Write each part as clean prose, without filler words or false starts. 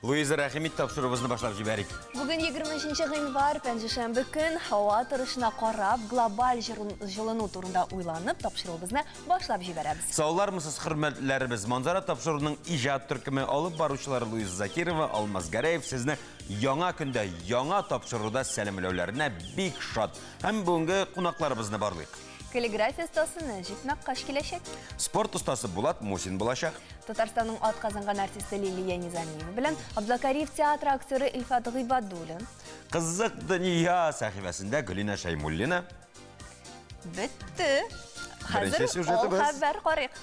Луиза, рәхим ит, тапшыруыбызны башлап җибәрик. Бүген 23 гыйнвар, пәнҗешәмбе көн, һава торышына карап, глобаль җылыну турында уйланып, тапшыруыбызны башлап җибәрәбез. Саулармысыз, хөрмәтләребез. Манзара тапшыруының иҗат төркеме алып баручылары Луиза Закирова, Алмаз Гәрәев сезне яңа көндә, яңа тапшыруда сәламләүләренә бик шат. Һәм бүгенге кунакларыбызны барлыйк. Каллиграфия остасы Нәҗип Нәккаш киләчәк. Спорт остасы Булат Мусин булачак. Татарстанның атказанган артисты Лилия Низамиева белән Абдулкариев театры актеры Илфат Гыйбадуллин. Кызык дөнья сәхифәсендә Гөлинә Шәймуллина. Бетте. Хәзер ул хәбәр карыйк.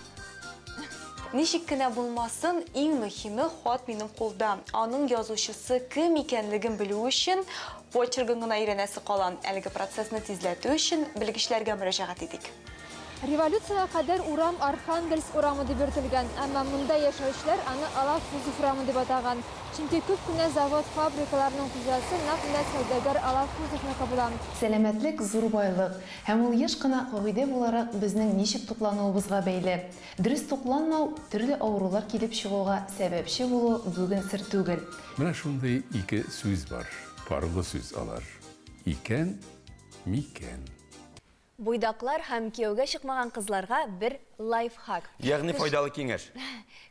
Ничек кенә булмасын, иң мөһиме хат минем кулда. Аның язучысы кем икәнлеген белү өчен почергын гына өйрәнәсе кала. Әлеге процессны тизләтү өчен белгечләргә мөрәҗәгать итик. Революциягә кадәр урам Архангельск урамы дип йөртелгән, әмма монда яшәүчеләр аны Алафузов урамы дип атаган. Чөнки күп кенә завод-фабрикаларның хуҗасы нәкъ менә сәүдәгәр Алафузовныкы була. Сәламәтлек, зур байлык. Һәм ул еш кына, кагыйдә буларак, безнең ничек туклануыбызга бәйле. Дөрес тукланмау, төрле авырулар килеп чыгуга сәбәпче булу бүген сер түгел. Менә шундый ике сүз бар, парлы сүз алар. Икән, микән. Буйдаклар һәм кияүгә чыкмаган кызларга бер лайфхак. Ягъни файдалы киңәш.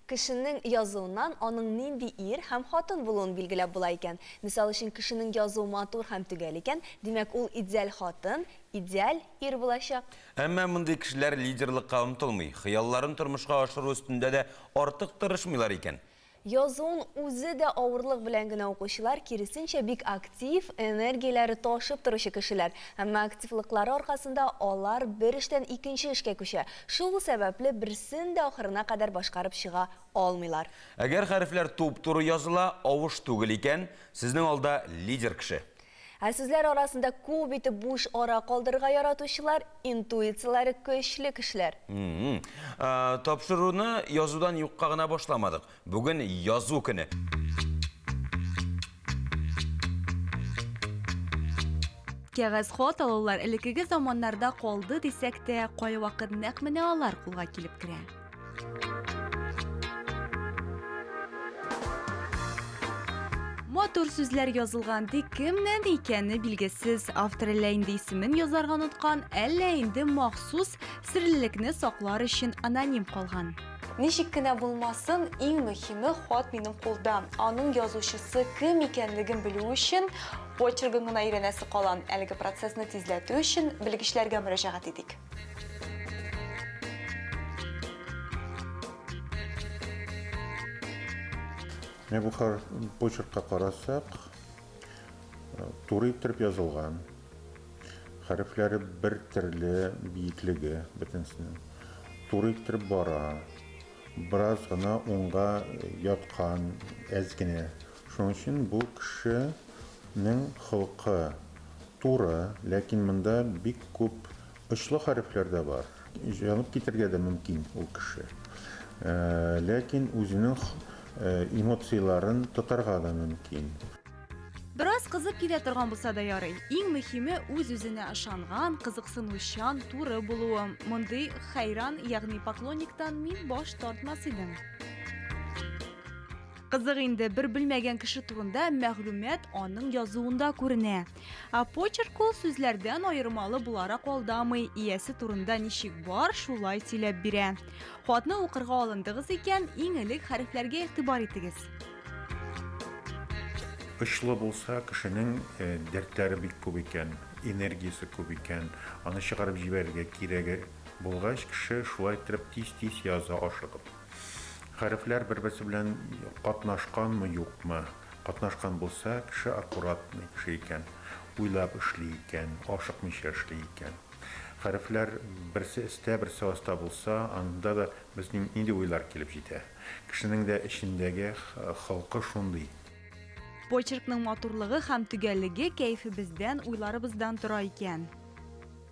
Кешенең язуыннан аның нинди ир һәм хатын булуын билгеләп була икән. Мисал өчен, кешенең язуы матур һәм төгәл икән, димәк, ул идеаль хатын, идеаль ир булачак. Әмма мондый кешеләр лидерлыкка омтылмый, хыялларын тормышка ашыру өстендә дә артык тырышмыйлар икән. Язуын үзе дә авырлык белән генә укучылар, киресенчә, бик актив, энергияләре ташып торучы кешеләр. Әмма активлыклары аркасында алар бер эштән икенче эшкә күчә. Шул сәбәпле берсен дә ахырына кадәр башкарып чыга алмыйлар. Әгәр хәрефләр туп-туры языла, авыш түгел икән, сезнең алда лидер кеше. Ә сүзләр арасында күп итеп буш ара калдырырга яратучылар, интуицияләре көчле кешеләр. Тапшыруны язудан юкка гына башламадык. Бүген язу көне. Кәгазь хат алулар элеккеге заманнарда калды дисәк тә, кайвакыт нәкъ менә алар кулга килеп керә. Матур сүзләр язылган, тик кемнән икәне билгесез. Автор әллә инде исемен язарга оныткан, әллә инде махсус серлелекне саклар өчен аноним калган. Ничек кенә булмасын, иң мөһиме хат минем кулда. Аның язучысы кем икәнлеген белү өчен почергын гына өйрәнәсе кала. Әлеге процессны тизләтү өчен белгечләргә мөрәҗәгать итик. Менә бу почеркка карасак, туры иттереп язылган. Хәрефләре бер төрле биеклеге бөтенсенең. Туры иттереп бара. Бераз гына уңга яткан, әз генә. Шуның өчен бу кешенең холкы туры, ләкин монда бик күп очлы хәрефләр дә бар. Җанып китергә дә мөмкин ул кеше. Ләкин үзенең эмоцияләрен тотарга да мөмкин. Бераз кызып китә торган булса да ярый. Иң мөһиме үз-үзенә ышанган, кызыксынучан, туры булуы. Мондый хәйран, ягъни поклонниктан мин баш тартмас идем. Кызык инде, бер белмәгән кеше турында мәгълүмат аның язуында күренә. Ә почерк ул сүзләрдән аермалы буларак алдамый, иясе турында ничек бар, шулай сөйләп бирә. Хатны укырга алындыгыз икән, иң элек хәрефләргә игътибар итегез. Очлы булса, кешенең дәртләре бик күп икән, энергиясе күп икән, аны чыгарып җибәрергә кирәге булгач, кеше шулай иттереп тиз-тиз яза ашыгып. Хәрефләр бер-берсе белән катнашканмы, юкмы? Катнашкан булса, кеше аккуратный кеше икән, уйлап эшли икән, ашыкмыйча эшли икән. Хәрефләр берсе өстә, берсе аста булса, анда да безнең нинди уйлар килеп җитә. Кешенең дә эчендәге холкы шундый. Почеркның матурлыгы һәм төгәллеге кәефебездән, уйларыбыздан тора икән.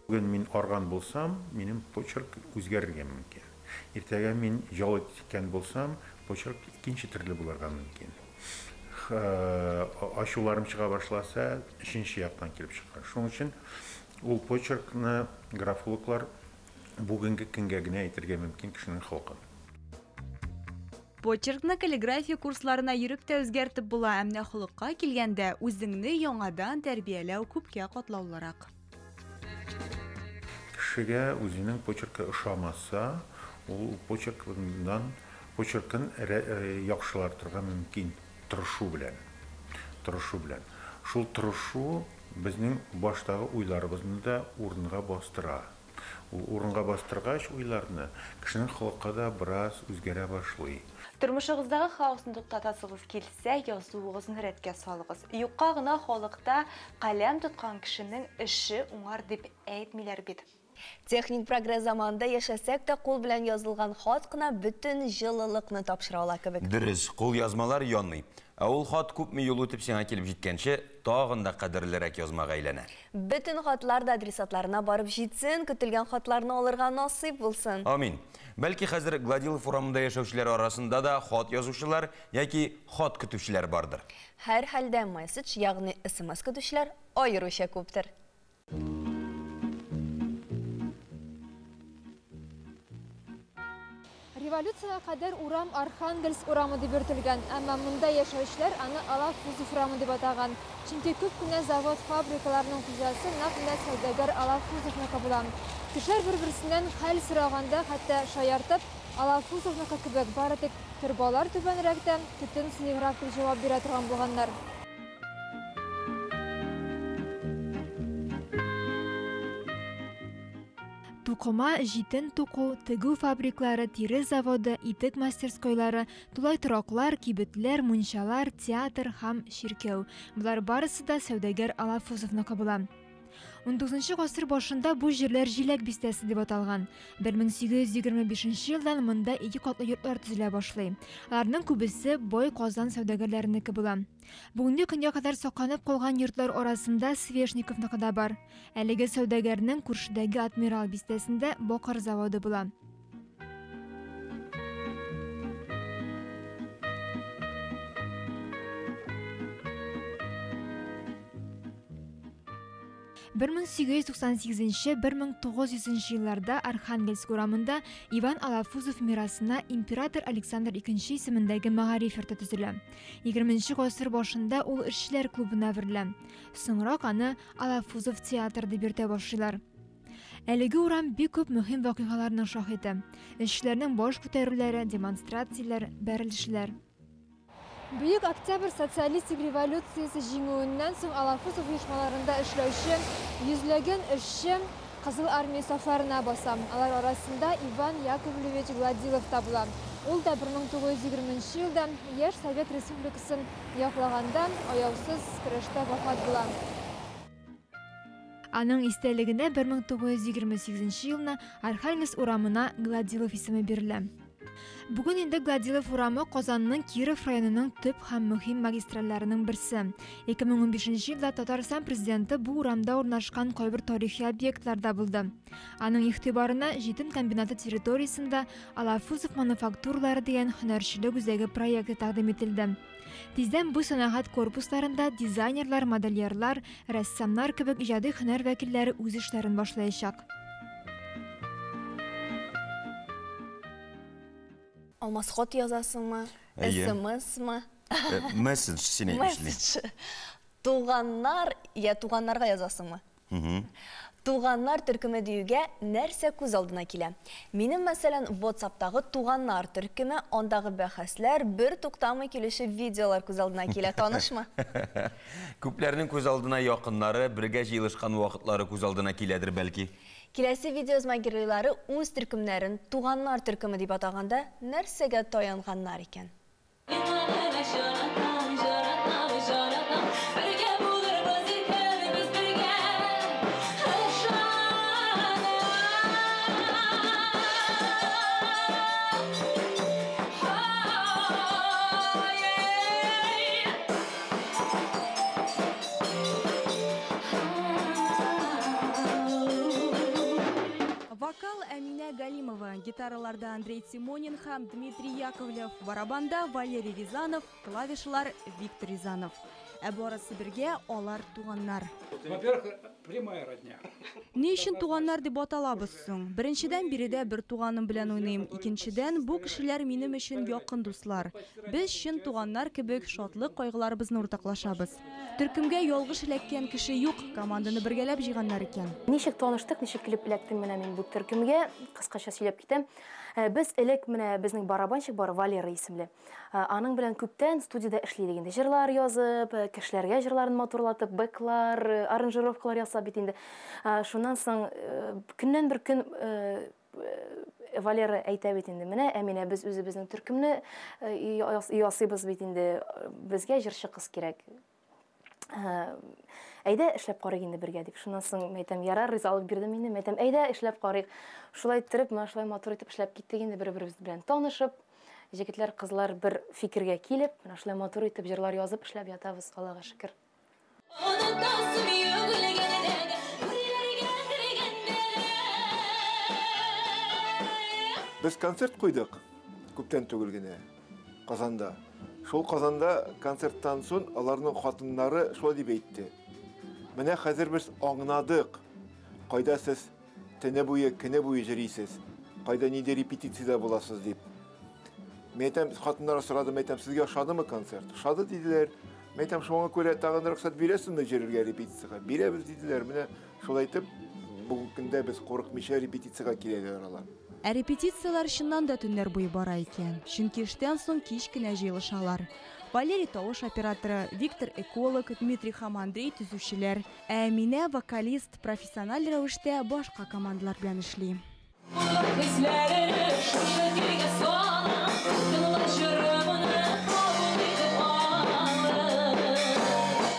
Бүген мин арган булсам, минем почерк үзгәрергә мөмкин. Иртәгә мин ял иткән булсам, почерк икенче төрле булырга мөмкин. Ачуларым чыга башласа, өченче яктан килеп чыга. Шуның өчен ул почеркны графологлар бүгенге көнгә генә әйтергә мөмкин кешенең холкын. Почеркны каллиграфия курсларына йөреп тә үзгәртеп була, ә менә холыкка килгәндә үзеңне яңадан тәрбияләү күпкә катлаулырак. Кешегә үзенең почеркы ошамаса, ул почеркыннан почеркын яхшылартырга мөмкин тырышу белән. Тырышу белән. Шул тырышу безнең баштагы уйларыбызны да урынга бастыра. Ул урынга бастыргач уйларны, кешенең холкы да бераз үзгәрә башлый. Тормышыгыздагы хаосны туктатасыгыз килсә, язуыгызны рәткә салыгыз. Юкка гына халыкта каләм тоткан кешенең эше уңар дип әйтмиләр бит. Техник прогресс заманында яшәсәк тә, кул белән язылган хат кына бөтен җылылыкны тапшыра ала кебек. Дөрес, кул язмалар янмый. Ә ул хат күпме юл үтеп сиңа килеп җиткәнче, тагын да кадерлерәк язмага әйләнә. Бөтен хатлар да адресатларына барып җитсен, көтелгән хатларны алырга насыйп булсын. Амин. Бәлки хәзер Гладилов урамында яшәүчеләр арасында да хат язучылар яки хат көтүчеләр бардыр. Һәр хәлдә месседж, ягъни SMS көтүчеләр аеруча күптер. Революцияга кадәр урам Архангельск урамы дип йөртелгән, әмма монда яшәүчеләр аны Алафузов урамы дип атаган. Чөнки күп кенә завод фабрикаларының хуҗасы нәкъ менә сәүдәгәр Алафузовныкы була. Кешеләр бер-берсеннән хәл сораганда, хәтта шаяртып, Алафузовныкы кебек бары тик торбалар түбәнрәк тә, төтен сыеграк дип җавап бирә торган булганнар. Тукыма, җитен туку, тегү фабриклары, тире заводы, итек мастерскойлары, тулай тораклар, кибетләр, мунчалар, театр һәм чиркәү. Болар барысы да сәүдәгәр Алафузовныкы була. 19 гасыр башында бу җирләр Җиләк бистәсе дип аталган. 1825 елдан монда ике катлы йортлар төзелә башлый. Аларның күбесе бай Казан сәүдәгәрләренеке була. Бүгенге көнгә кадәр сакланып калган йортлар арасында Свешниковныкы да бар. Әлеге сәүдәгәрнең күршедәге Адмирал бистәсендә бакыр заводы була. Бер 1898-1900 елларда Архангельск урамында Иван Алафузов мирасына император Александр II исемендәге мәгариф йорты төзелә. 20 гасыр башында ул эшчеләр клубына әверелә. Соңрак аны Алафузов театры дип йөртә башлыйлар. Әлеге урам бик күп мөһим вакыйгаларның шаһиты. Эшчеләрнең баш күтәрүләре, демонстрацияләр, бәрелешләр. Бөек Октябрь социалистик революциясе җиңүеннән соң Алафузов оешмаларында эшләүче йөзләгән эшче Кызыл армия сафларына баса. Алар арасында Иван Яковлевич Гладилов та була. Ул да 1920 елда яшь Совет Республикасын яклаганда аяусыз көрәштә вафат була. Аның истәлегенә 1928 елны Архангельск урамына Гладилов исеме бирелә. Бүген инде Гладилов урамы Казанның Киров районының төп һәм мөһим магистральләренең берсе. 2015 елда Татарстан президенты бу урамда урнашкан кайбер тарихи объектларда булды. Аның игътибарына җитен комбинаты территориясендә Алафузов мануфактуралары дигән һөнәрчелек үзәге проекты тәкъдим ителде. Тиздән бу сәнәгать корпусларында дизайнерлар, модельерлар, рәссамнар кебек иҗади һөнәр вәкилләре үз эшләрен башлаячак. Алмаз, хат язасыңмы? SMS-мы? Месседж син әйтмешли. Туганнар, я туганнарга язасыңмы? Туганнар төркеме диюгә нәрсә күз алдына килә? Минем, мәсәлән, WhatsApp-тагы туганнар төркеме, андагы бәхәсләр, бер туктамый килүче видеолар күз алдына килә. Танышмы? Күпләрнең күз алдына якыннары, бергә җыелышкан вакытлары күз алдына киләдер бәлки. Киләсе видео геройлары үз төркемнәрен туганнар төркеме дип атаганда нәрсәгә таянганнар икән? Гитараларда Андрей Тимонин һәм Дмитрий Яковлев, барабанда Валерий Рязанов, клавишлар Виктор Рязанов. Ә барысы бергә алар туганнар. Во-первых, прямая родня. Ни өчен туганнар дип аталабыз соң? Беренчедән, биредә бер туганым белән уйныйм. Икенчедән, бу кешеләр минем өчен якын дуслар. Без чын туганнар кебек шатлык кайгыларыбызны уртаклашабыз. Төркемгә ялгыш эләккән кеше юк, команданы бергәләп җыйганнар икән. Ничек таныштык, ничек килеп эләктем менә мин бу төркемгә, кыскача сөйләп китәм. Без элек менә безнең барабанщик бар, Валера исемле. Аның белән күптән студияда эшли идек инде. Җырлар язып, кешеләргә җырларын матурлатып, бэклар, аранжировкалар ясап бит инде. Шуннан соң көннән бер көн Валера әйтә бит инде, менә Әминә, без үзебезнең төркемне ясыйбыз бит инде, безгә җырчы кыз кирәк. Әйдә эшләп карыйк инде бергә дип. Шуннан соң әйтәм, ярар, ризалык бирдем инде. Әйтәм, әйдә эшләп карыйк. Шулай иттереп, менә шулай матур итеп эшләп киттек инде, бер-беребез белән танышып, егетләр, кызлар бер фикергә килеп, менә шулай матур итеп җырлар язып эшләп ятабыз, Аллага шөкер. Без концерт куйдык күптән түгел генә Казанда. Шул Казанда концерттан соң аларның хатыннары шулай дип әйтте. Менә хәзер без аңнадык, кайда сез төне буе, көне буе йөрисез, кайда нинди репетициядә буласыз дип. Мин әйтәм, хатыннар сорадым, әйтәм, сезгә ошадымы концерт? Ошады диделәр. Мин әйтәм, шуңа күрә тагын рөхсәт бирәсезме йөрергә репетициягә? Бирәбез диделәр. Менә шулай итеп, бүгенге көндә без курыкмыйча репетициягә киләләр алар. Ә репетицияләр чыннан да төннәр буе бара икән. Чөнки эштән соң кич кенә җыелышалар. Валерий тавыш операторы, Виктор эколог, Дмитрий һәм Андрей төзүчеләр. Ә Әминә вокалист, профессиональ рәвештә башка командалар белән эшли.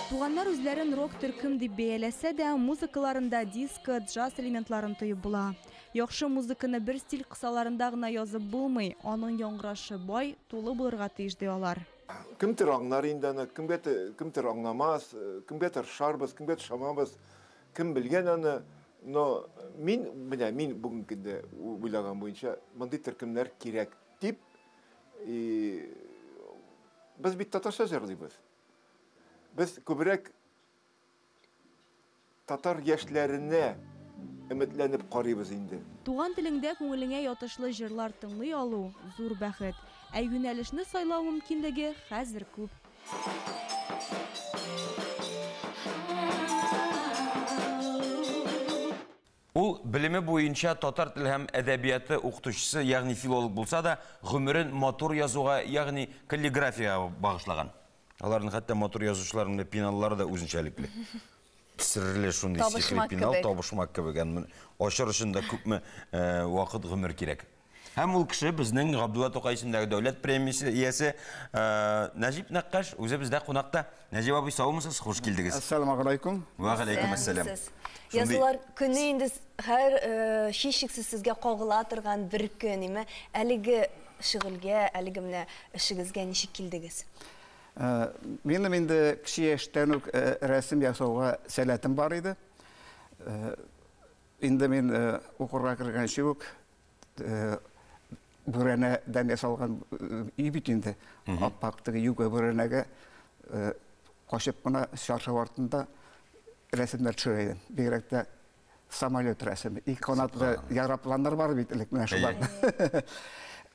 Туганнар үзләрен рок-төркем дип бәяләсә дә, музыкаларында диско, джаз элементларын тоеп була. Яхшы музыканы бер стиль кысаларында гына язып булмый, аның яңгырашы бай, тулы булырга тиеш ди алар. Кемдер аңнар инде аны, кемдер аңламас, кемгәдер шарбыз, кемгәдер шамабыз, кем белгән аны. Но мин, менә мин бүгенге көндә уйлаган буенча, мондый төркемнәр кирәк дип, без бит татарча җырлыйбыз. Без күбрәк татар яшьләренә өметләнеп карыйбыз инде. Туган телеңдә күңелеңә ятышлы җырлар тыңлый алу зур бәхет. Ә юнәлешне сайлау мөмкинлеге хәзер күп. Ул белеме буенча татар теле һәм әдәбияты укытучысы, ягъни филолог булса да, гомерен матур язуга, ягъни каллиграфиягә багышлаган. Аларның хәтта матур язучыларының пеналлары да үзенчәлекле. Серле шундый сихри пенал, табышмак кебек. Ачыр өчен дә күпме вакыт, гомер кирәк. Һәм ул кеше безнең Габдулла Тукай исемендәге дәүләт премиясе иясе Нәҗип Нәккаш үзе бездә кунакта. Нәҗип абый, саумысыз? Хуш килдегез. Ассаламу алейкум. Ва алейкум ассалам. Язулар көне инде һәр һичшиксез сезгә кагыла торган бер көн, име? Әлеге шөгыльгә, әлеге менә эшегезгә ничек килдегез? Минем инде кече яшьтән үк рәсем ясауга сәләтем бар иде. Инде мин укырга кергәнче үк бүрәнәдән ясалган өй бит инде. Аппак теге юка бүрәнәгә качып кына чаршау артында рәсемнәр төшерә идем. Бигрәк тә самолет рәсеме. Ике канатлы ярапланнар бар бит элек менә шулар.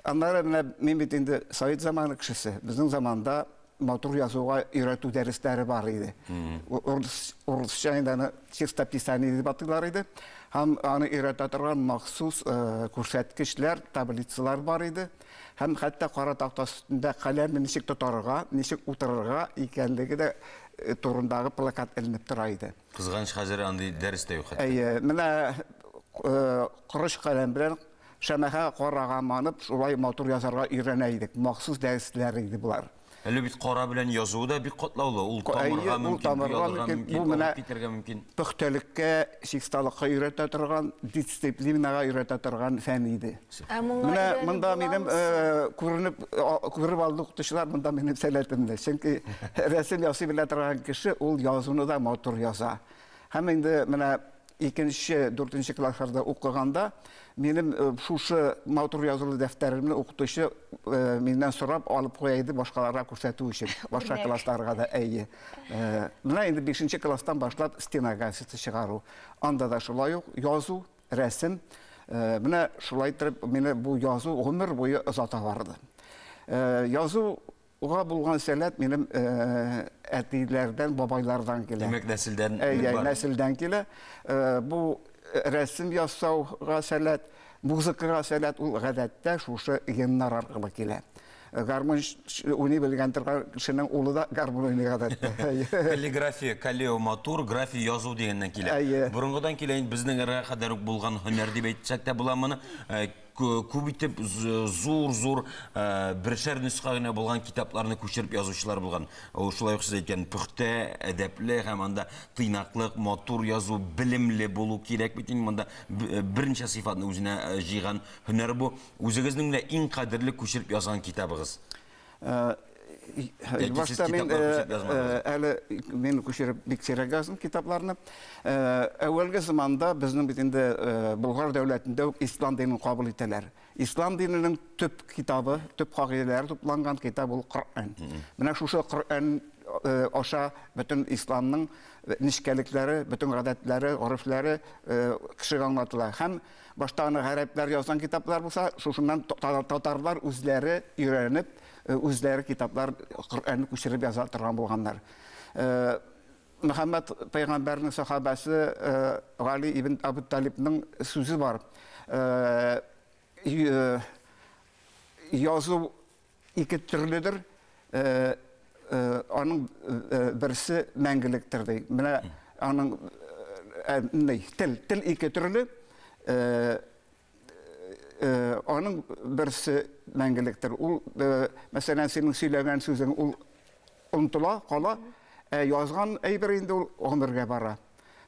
Аннары менә мин бит инде совет заманы кешесе. Безнең заманда матур язуга өйрәтү дәресләре бар иде. Урысча инде аны чистописание дип атыйлар иде. Һәм аны өйрәтә торган махсус күрсәткечләр, таблицалар бар иде. Һәм хәтта кара такта өстендә каләмне ничек тотарга, ничек утырырга икәнлеге дә турындагы плакат эленеп тора иде. Кызганыч, хәзер андый дәрес тә юк хәтта. Әйе, менә корыч каләм белән шәмәхә карага манып, шулай матур язарга өйрәнә идек. Махсус дәресләр иде болар. Әле бит кара белән язуы да бик катлаулы. Ул тамырга мөмкин, бу менә китәргә мөмкин. Пөхтәлеккә, чисталыкка өйрәтә торган, дисциплинага өйрәтә торган фән иде. Менә монда минем күренеп күреп алды укытучылар, монда минем сәләтемне. Чөнки рәсем ясый белә торган кеше ул язуны да матур яза. Һәм инде менә 2-нче, 4-нче классларда укыганда минем шушы матур язулы дәфтәремне укытучы миннән сорап алып куя иде башкаларга күрсәтү өчен, башка классларга да әйе. Менә инде 5-нче класстан башлап стена газеты чыгару. Анда да шулай ук язу, рәсем. Менә шулай итеп мине бу язу гомер буе озата барды. Язу уга булган сәләт минем әтиләрдән, бабайлардан килә. Димәк, нәселдән. Нәселдән килә. Бу рәсем ясауга сәләт, музыкага сәләт ул гадәттә шушы геннар аркылы килә. Гармун уйный белгән торган кешенең улы да гармун уйный гадәттә. Каллиграфия, каллео матур, графия язу дигәннән килә. Борынгыдан килә инде безнең эрага кадәр үк булган һөнәр дип әйтсәк тә була моны. Күп итеп зур-зур бершәр нөсхә генә булган китапларны күчереп язучылар булган. Ул шулай ук сез әйткән пөхтә, әдәпле һәм анда тыйнаклык, матур язу, белемле булу кирәк бит инде. Монда берничә сыйфатны үзенә җыйган һөнәр бу. Үзегезнең дә иң кадерле күчереп язган китабыгыз. Башта мин әле мин күчереп бик сирәк яздым китапларны. Әүвәлге заманда безнең бит инде Болгар дәүләтендә үк ислам динен кабул итәләр. Ислам диненең төп китабы, төп кагыйдәләре тупланган китап ул Коръән. Менә шушы Коръән аша бөтен исламның нечкәлекләре, бөтен гадәтләре, горефләре кешегә аңлатыла. Һәм башта аны гарәпләр язган китаплар булса, шушыннан татарлар үзләре өйрәнеп, үзләре китаплар Коръәнне күчереп яза торган булганнар. Мөхәммәд пәйгамбәрнең сахабасы Гали ибн Абу Талибның сүзе бар. Язу ике төрледер, аның берсе мәңгелектер ди. Менә аның тел ике төрле, аның берсе мәңгелектер. Ул, мәсәлән, синең сөйләгән сүзең ул онытыла, кала, язган әйбер инде ул гомергә бара.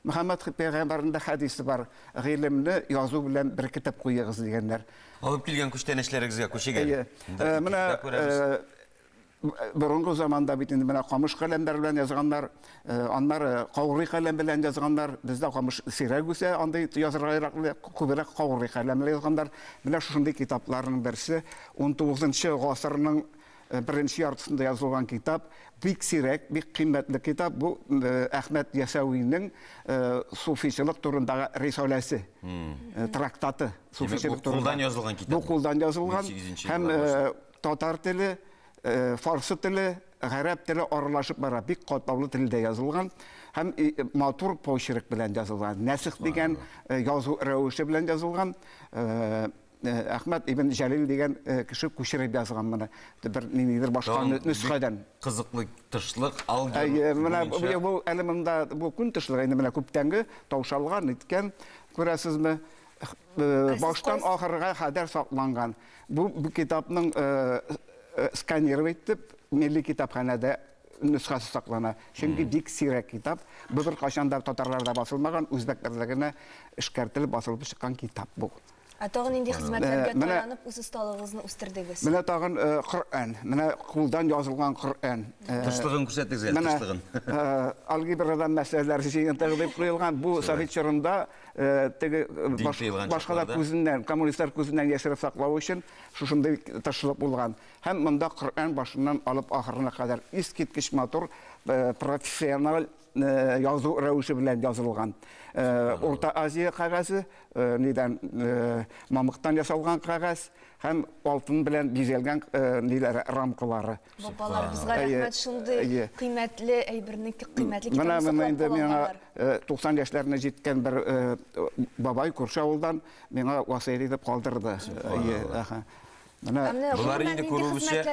Мөхәммәд пәйгамбәрнең дә хәдисе бар, гыйлемне язу белән беркетеп куегыз дигәннәр. Алып килгән күчтәнәчләрегезгә күчик әле. Менә борынгы заманда бит инде менә камыш каләмнәр белән язганнар, аннары каурый каләм белән язганнар. Бездә камыш сирәк үсә, андый язырга яраклы, күбрәк каурый каләм белән язганнар. Менә шушындый китапларның берсе 19 гасырның беренче яртысында язылган китап, бик сирәк, бик кыйммәтле китап. Бу Әхмәт Ясәвинең суфичылык турындагы рисаләсе, трактаты. Суфичылык турында. Кулдан язылган китап. Бу кулдан язылган һәм татар теле, фарсы теле, гарәп теле аралашып бара, бик катлаулы телдә язылган һәм матур почерк белән язылган, нәсих дигән язу рәвеше белән язылган. Әхмәт ибн Җәлил дигән кеше күчереп язган моны. Бер ниндидер башка нөсхәдән. Кызыклы тышлык, алгебра. Менә бу әле монда бу күн тышлыгы инде менә күптәнге таушалган, иткән, күрәсезме? Баштан ахырга кадәр сакланган. Бу китапның сканировать итеп, милли китапханәдә нөсхәсе саклана. Чөнки бик сирәк китап. Бу бер кайчан да татарларда басылмаган, үзбәкләрдә генә эшкәртелеп басылып чыккан китап бу. Ә тагын нинди хезмәтләргә таянып үз осталыгыгызны үстердегез? Менә тагын Коръән, менә кулдан язылган Коръән. Тышлыгын күрсәтегез әле, тышлыгын. Алгебрадан мәсьәләләр җыентыгы дип куелган. Бу совет чорында теге башкалар күзеннән, коммунистлар күзеннән яшереп саклау өчен шушындый тышлык булган. Һәм монда Коръән башыннан алып ахырына кадәр искиткеч матур профессиональ язу рәвеше белән язылган. Урта Азия кәгазе, нидән мамыктан ясалган кәгазь һәм алтын белән бизәлгән ниләре, рамкалары. Бабаларыбызга рәхмәт, шундый кыйммәтле әйберне, кыйммәтле китапны саклап калганнар. 90 яшьләренә җиткән бер бабай күрше авылдан миңа васыять итеп калдырды. Болар инде күрүебезчә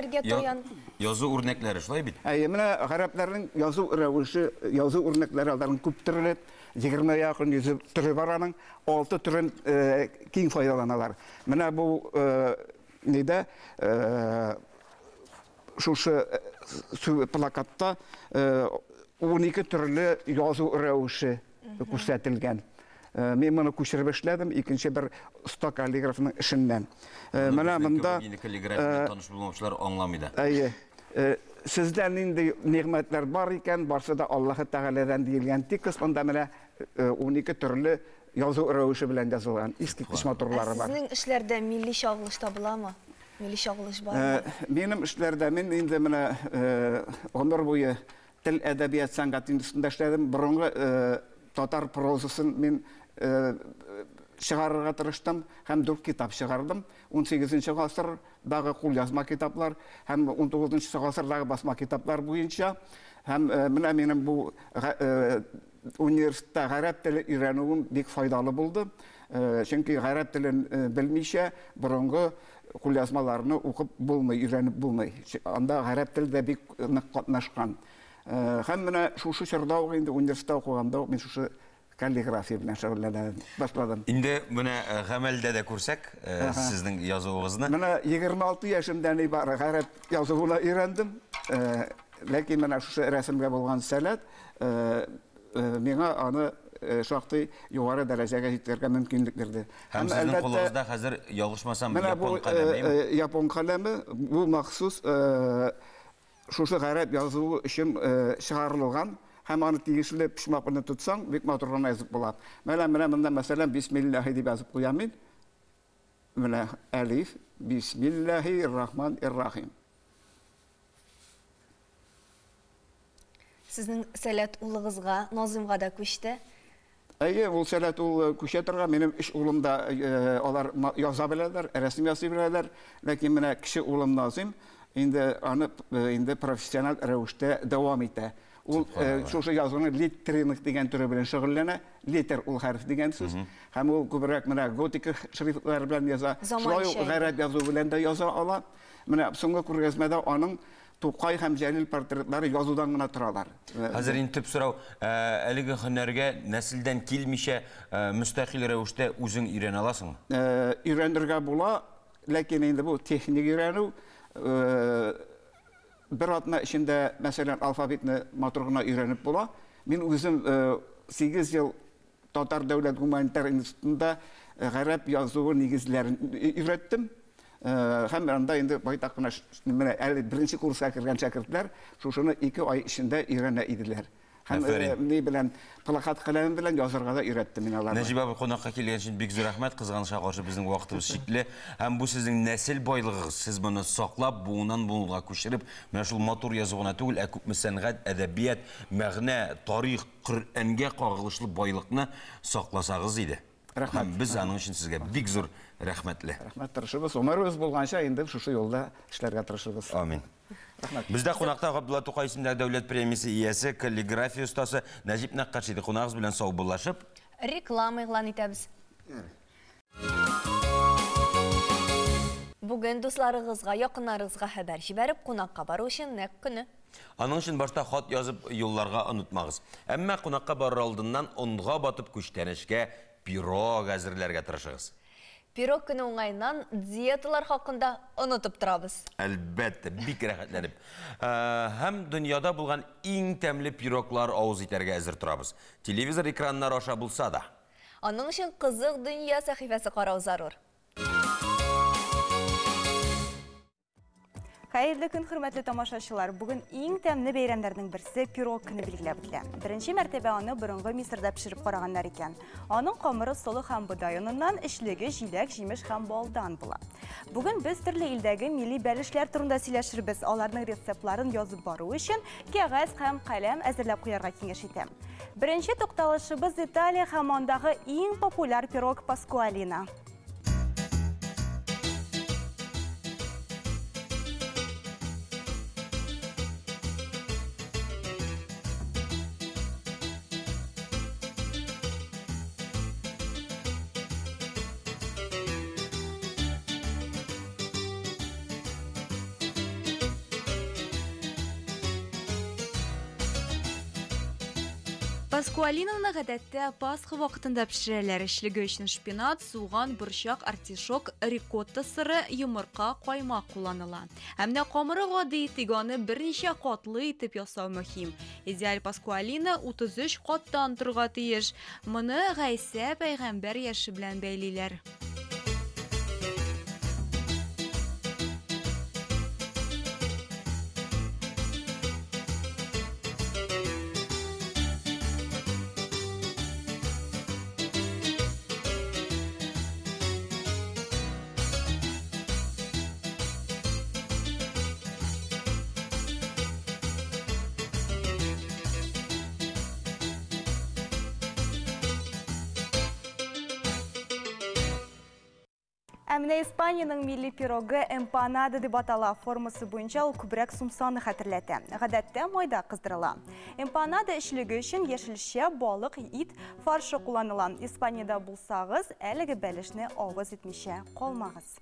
язу үрнәкләре, шулай бит? Әйе, менә гарәпләрнең язу рәвеше, язу үрнәкләре аларның күп төрле, 20 якын 100 төре бар аның, 6 төрен киң файдаланалар. Менә бу нидә шушы плакатта 12 төрле язу рәвеше күрсәтелгән. Мин моны күчереп эшләдем, икенче бер оста каллиграфның эшеннән. Менә монда каллиграфия таныш булмаучылар аңламый да. Әйе. Сездә нинди нигъмәтләр бар икән, барсы да Аллаһы Тәгаләдән диелгән текст. Монда менә 12 төрле язу рәвеше белән язылган, искиткеч матурлары бар. Ә сезнең эшләрдә милли чагылыш табыламы? Милли чагылыш бармы? Минем эшләрдә мин инде менә гомер буе тел, әдәбият, сәнгать институтында эшләдем. Борынгы татар прозасын мин чыгарырга тырыштым һәм 4 китап чыгардым. 18 гасырдагы кулъязма китаплар һәм 19 гасырдагы басма китаплар буенча. Һәм менә минем бу университетта гарәп теле өйрәнүем бик файдалы булды. Чөнки гарәп телен белмичә борынгы кулъязмаларны укып булмый, өйрәнеп булмый. Анда гарәп теле дә бик нык катнашкан. Һәм менә шушы чорда ук инде университетта укыганда ук мин шушы каллиграфия белән шөгыльләнә башладым. Инде менә гамәлдә дә күрсәк сезнең язуыгызны. Менә 26 яшемдә нибары гарәп язуына өйрәндем. Ләкин менә шушы рәсемгә булган сәләт миңа аны шактый югары дәрәҗәгә җиткерергә мөмкинлек бирде. Һәм сезнең кулыгызда хәзер, ялгышмасам, япон каләме. Япон каләме, бу махсус шушы гарәп язуы өчен чыгарылган. Һәм аны тиешле почмак белән тотсаң, бик матур гына язып була. Менә монда мәсәлән бисмиллаһи дип язып куям мин. Менә әлиф, бисмиллаһи рахман-ир-рахим. Сезнең сәләт улыгызга, Назымга да күчте. Әйе, ул сәләт ул күчә торган. Минем өч улым да алар яза беләләр, рәсем ясый беләләр. Ләкин менә кече улым Назым инде аны инде профессиональ рәвештә дәвам итә. Ул шушы язуның литтеринг дигән төре белән шөгыльләнә. Литер ул хәреф дигән сүз. Һәм ул күбрәк менә готика шрифтлары белән яза. Шулай ук гарәп язу белән дә яза ала. Менә соңгы күргәзмәдә аның Тукай һәм Җәлил портретлары язудан гына торалар. Хәзер инде төп сорау, әлеге һөнәргә нәселдән килмичә мөстәкыйль рәвештә үзең өйрәнә аласыңмы? Өйрәнергә була, ләкин инде бу техник өйрәнү. Бер атна эчендә, мәсәлән, алфавитны матур гына өйрәнеп була. Мин үзем 8 ел Татар дәүләт гуманитар институтында гарәп язуы нигезләрен өйрәттем. Һәм анда инде байтак кына менә әле беренче курска кергән шәкертләр шушыны 2 ай эчендә өйрәнә иделәр. Һәм ни белән плакат каләме белән язырга да өйрәттем мин аларны. Нәҗип абый, кунакка килгән өчен бик зур рәхмәт. Кызганычка каршы безнең вакытыбыз чикле. Һәм бу сезнең нәсел байлыгыгыз. Сез моны саклап, буыннан буынга күчереп, менә шул матур язу гына түгел, ә күпме сәнгать, әдәбият, мәгънә, тарих, Коръәнгә кагылышлы байлыкны сакласагыз иде. Рәхмәт. Һәм без аның өчен сезгә бик зур рәхмәтле. Рәхмәт, тырышыбыз. Гомеребез булганча инде шушы юлда эшләргә тырышыбыз. Амин. Рәхмәт. Бездә кунакта Габдулла Тукай исемендәге дәүләт премиясе иясе, каллиграфия остасы Нәҗип Нәккаш иде. Кунагыбыз белән саубуллашып, реклама игълан итәбез. Бүген дусларыгызга, якыннарыгызга хәбәр җибәреп, кунакка бару өчен нәкъ көне. Аның өчен башта хат язып юлларга онытмагыз. Әмма кунакка барыр алдыннан онга батып күчтәнәчкә пирог әзерләргә тырышыгыз. Пирог көне уңаеннан диеталар хакында онытып торабыз. Әлбәттә, бик рәхәтләнеп. Һәм дөньяда булган иң тәмле пироглар авыз итәргә әзер торабыз. Телевизор экраннары аша булса да. Аның өчен Кызык дөнья сәхифәсе карау зарур. Хәерле көн, хөрмәтле тамашачылар. Бүген иң тәмле бәйрәмнәрнең берсе пирог көне билгеләп үтелә. Беренче мәртәбә аны борынгы Мисырда пешереп караганнар икән. Аның камыры солы һәм бодай оныннан, эчлеге җиләк, җимеш һәм балдан була. Бүген без төрле илдәге милли бәлешләр турында сөйләшербез. Аларның рецептларын язып бару өчен кәгазь һәм каләм әзерләп куярга киңәш итәм. Беренче тукталышыбыз Италия һәм андагы иң популяр пирог Паскуалина. Паскуалинаны гадәттә Пасха вакытында пешерәләр. Эчлеге өчен шпинат, суган, борчак, артишок, рикотта сыры, йомырка, каймак кулланыла. Ә менә камыры гади, тик аны берничә катлы итеп ясау мөһим. Идеаль паскуалина 33 каттан торырга тиеш. Моны Гайсә пәйгамбәр яше белән бәйлиләр. Ә менә Испаниянең милли пирогы эмпанада дип атала. Формасы буенча ул күбрәк сумсаны хәтерләтә. Гадәттә майда кыздырыла. Эмпанада эчлеге өчен яшелчә, балык, ит фаршы кулланыла. Испаниядә булсагыз, әлеге бәлешне авыз итмичә калмагыз.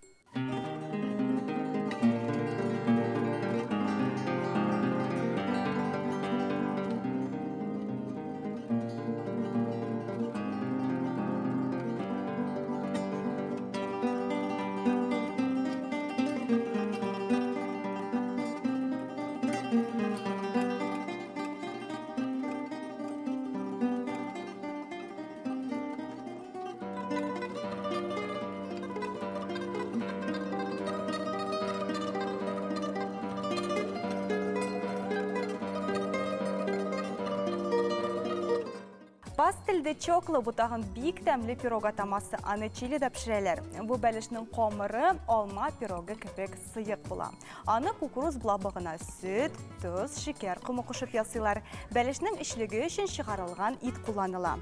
Пастель де чокло бу тагын бик тәмле пирог атамасы. Аны Чилида пешерәләр. Бу бәлешнең камыры алма пирогы кебек сыек була. Аны кукуруз блабыгына сөт, тоз, шикәр комы кушып ясыйлар. Бәлешнең эчлеге өчен чыгарылган ит кулланыла.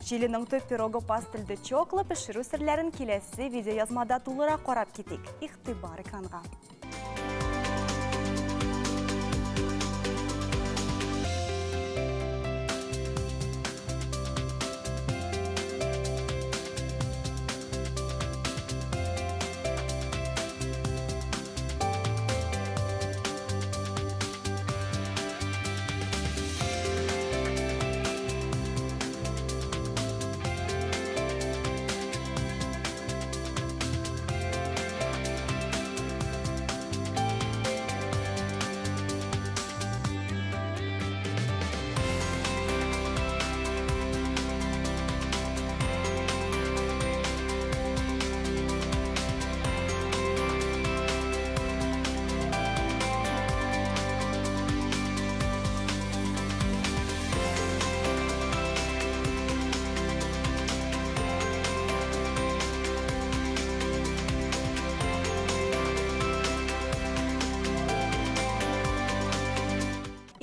Чилиның төп пирогы пастель де чокло пешерү серләрен киләсе видеоязмада тулырак карап китик. Игътибар экранга.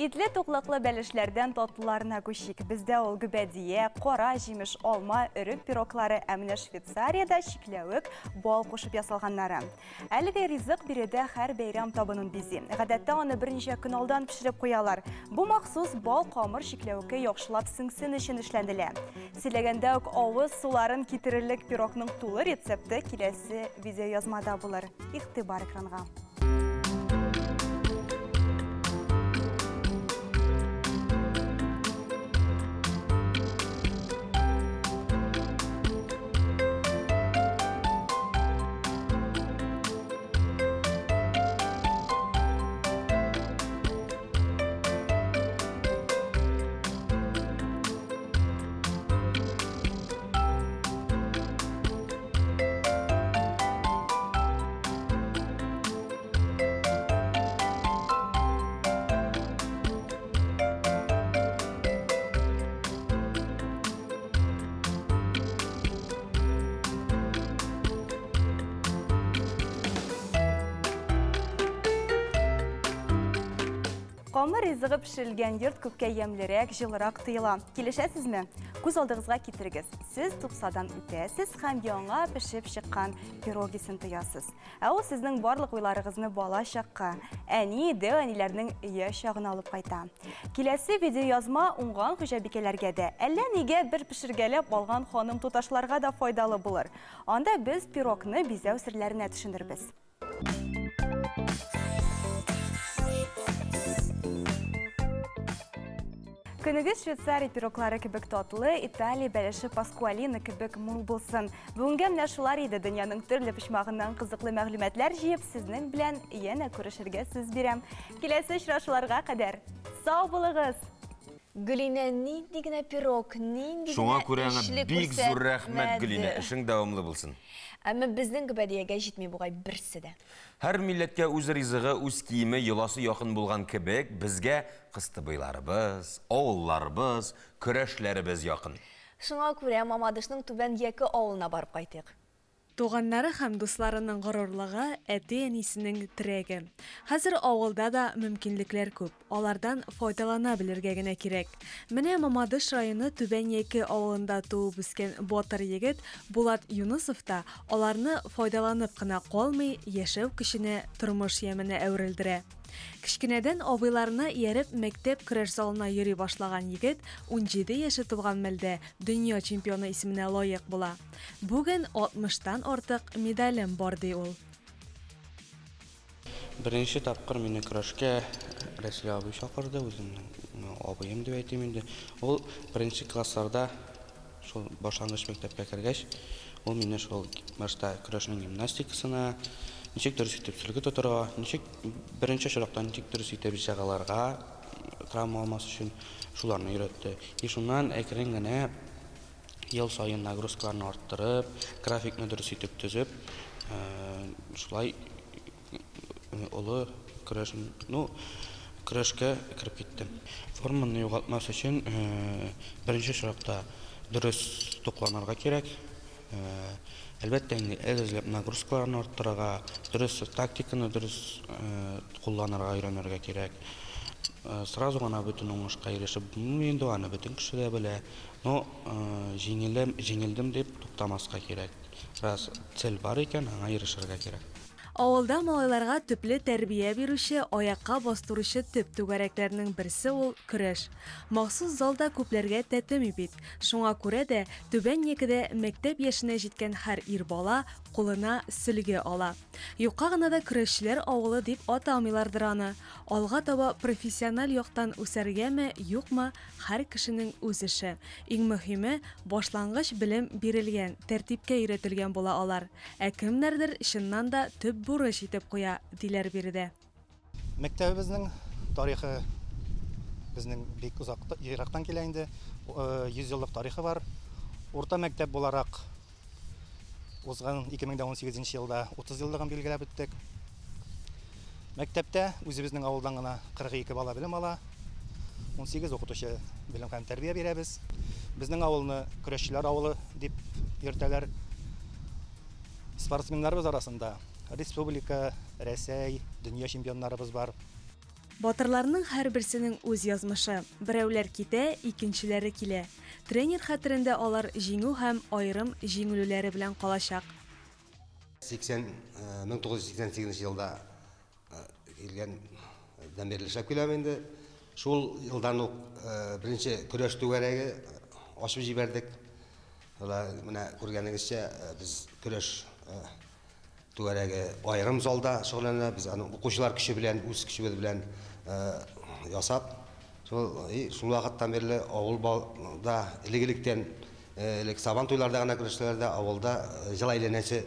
Итле туклыклы бәлешләрдән татлыларына күчик. Бездә ул гөбәдия, кара җимеш, алма, өрек пироглары, ә менә Швейцариядә чикләвек, бал кушып ясалганнары. Әлеге ризык биредә һәр бәйрәм табынын бизи. Гадәттә аны берничә көн алдан пешереп куялар. Бу махсус бал камыр чикләвеккә яхшылап сеңсен өчен эшләнелә. Сөйләгәндә үк авыз суларын китерерлек пирогның тулы рецепты киләсе видеоязмада булыр. Игътибар экранга. Камыр ризыгы пешерелгән йорт күпкә ямьлерәк, җылырак тоела. Килешәсезме? Күз алдыгызга китерегез. Сез тупсадан үтәсез һәм яңа пешеп чыккан пирог исен тоясыз. Ә ул сезнең барлык уйларыгызны бала чакка, әни, дәү әниләрнең яшь чагына алып кайта. Киләсе видеоязма уңган хуҗабикәләргә дә, әллә нигә бер пешергәләп алган ханым туташларга да файдалы булыр. Анда без пирогны бизәү серләренә төшенербез. Көнегез Швейцария пироглары кебек татлы, Италия бәлеше паскуалина кебек мул булсын. Бүгенгә менә шулар иде. Дөньяның төрле почмагыннан кызыклы мәгълүматлар җыеп, сезнең белән янә күрешергә сүз бирәм. Киләсе очрашуларга кадәр сау булыгыз! Гөлинә, нинди генә пирог, нинди Шуңа генә күрә аңа эшлек бик зур рәхмәт, күрсәтмәде. Гөлинә, эшең дәвамлы булсын. Әмма безнең гөбәдиягә җитми бугай берсе дә. Һәр милләткә үз ризыгы, үз киеме, йоласы якын булган кебек, безгә кыстыбыйларыбыз, авылларыбыз, көрәшләребез якын. Шуңа күрә Мамадышның Түбән Яке авылына барып кайтыйк. Туганнары һәм дусларының горурлыгы, әти-әнисенең терәге. Хәзер авылда да мөмкинлекләр күп, алардан файдалана белергә генә кирәк. Менә Мамадыш районы Түбән Яке авылында туып үскән батыр егет Булат Юнысов та аларны файдаланып кына калмый, яшәү көченә, тормыш яменә әверелдерә. Кечкенәдән абыйларына ияреп мәктәп көрәш залына йөри башлаган егет 17 яше тулган мәлдә дөнья чемпионы исеменә лаек була. Бүген 60-тан артык медалем бар, ди ул. Беренче тапкыр мине көрәшкә Рәсил абый чакырды, үземнең абыем дип әйтим инде. Ул беренче классларда шул башлангыч мәктәпкә кергәч, ул мине шул башта көрәшнең гимнастикасына, ничек дөрес итеп сөлге тотырга, ничек беренче очракта ничек дөрес итеп җыгылырга, травма алмас өчен шуларны өйрәтте. И шуннан әкрен генә ел саен нагрузкаларны арттырып, графикны дөрес итеп төзеп, шулай олы көрәш, ну, көрәшкә кереп киттем. Форманы югалтмас өчен беренче очракта дөрес тукланырга кирәк. Әлбәттә инде әз-әзләп нагрузкаларны арттырырга, дөрес тактиканы дөрес кулланырга өйрәнергә кирәк. Сразу гына бөтен уңышка ирешеп булмый инде, аны бөтен кеше дә белә. Но җиңелдем, җиңелдем дип туктамаска кирәк. Раз цель бар икән, аңа ирешергә кирәк. Авылда малайларга төпле тәрбия бирүче, аякка бастыручы төп түгәрәкләрнең берсе ул көрәш. Махсус залда күпләргә тәтеми бит. Шуңа күрә дә Түбән Якедә мәктәп яшенә җиткән һәр ир бала кулына сөлге ала. Юкка гына да көрәшчеләр авылы дип атамыйлардыр аны. Алга таба профессиональ яктан үсәргәме, юкмы, һәр кешенең үз эше. Иң мөһиме, башлангыч белем бирелгән, тәртипкә өйрәтелгән була алар. Ә кемнәрдер чыннан да төп бурыч итеп куя, диләр биредә. Мәктәбебезнең тарихы безнең бик узак ерактан килә инде. 100 еллык тарихы бар. Урта мәктәп буларак узган 2018 елда 30 еллыгын билгеләп үттек. Мәктәптә үзебезнең авылдан гына 42 бала белем ала. 18 укытучы белем һәм тәрбия бирәбез. Безнең авылны көрәшчеләр авылы дип йөртәләр. Спортсменнарыбыз арасында республика, Рәсәй, дөнья чемпионнарыбыз бар. Батырларның һәрберсенең үз язмышы. Берәүләр китә, икенчеләре килә. Тренер хәтерендә алар җиңү һәм аерым җиңелүләре белән калачак. 1988 елда килгән бирле эшләп киләм инде. Шул елдан ук беренче көрәш түгәрәге ачып җибәрдек. Менә күргәнегезчә, без көрәш түгәрәге аерым залда шөгыльләнә. Без аны укучылар көче белән, үз көчебез белән ясап, шул вакыттан бирле авылда элек-электән элек сабан туйларда гына көрәшләрдә авылда җыл әйләнәсе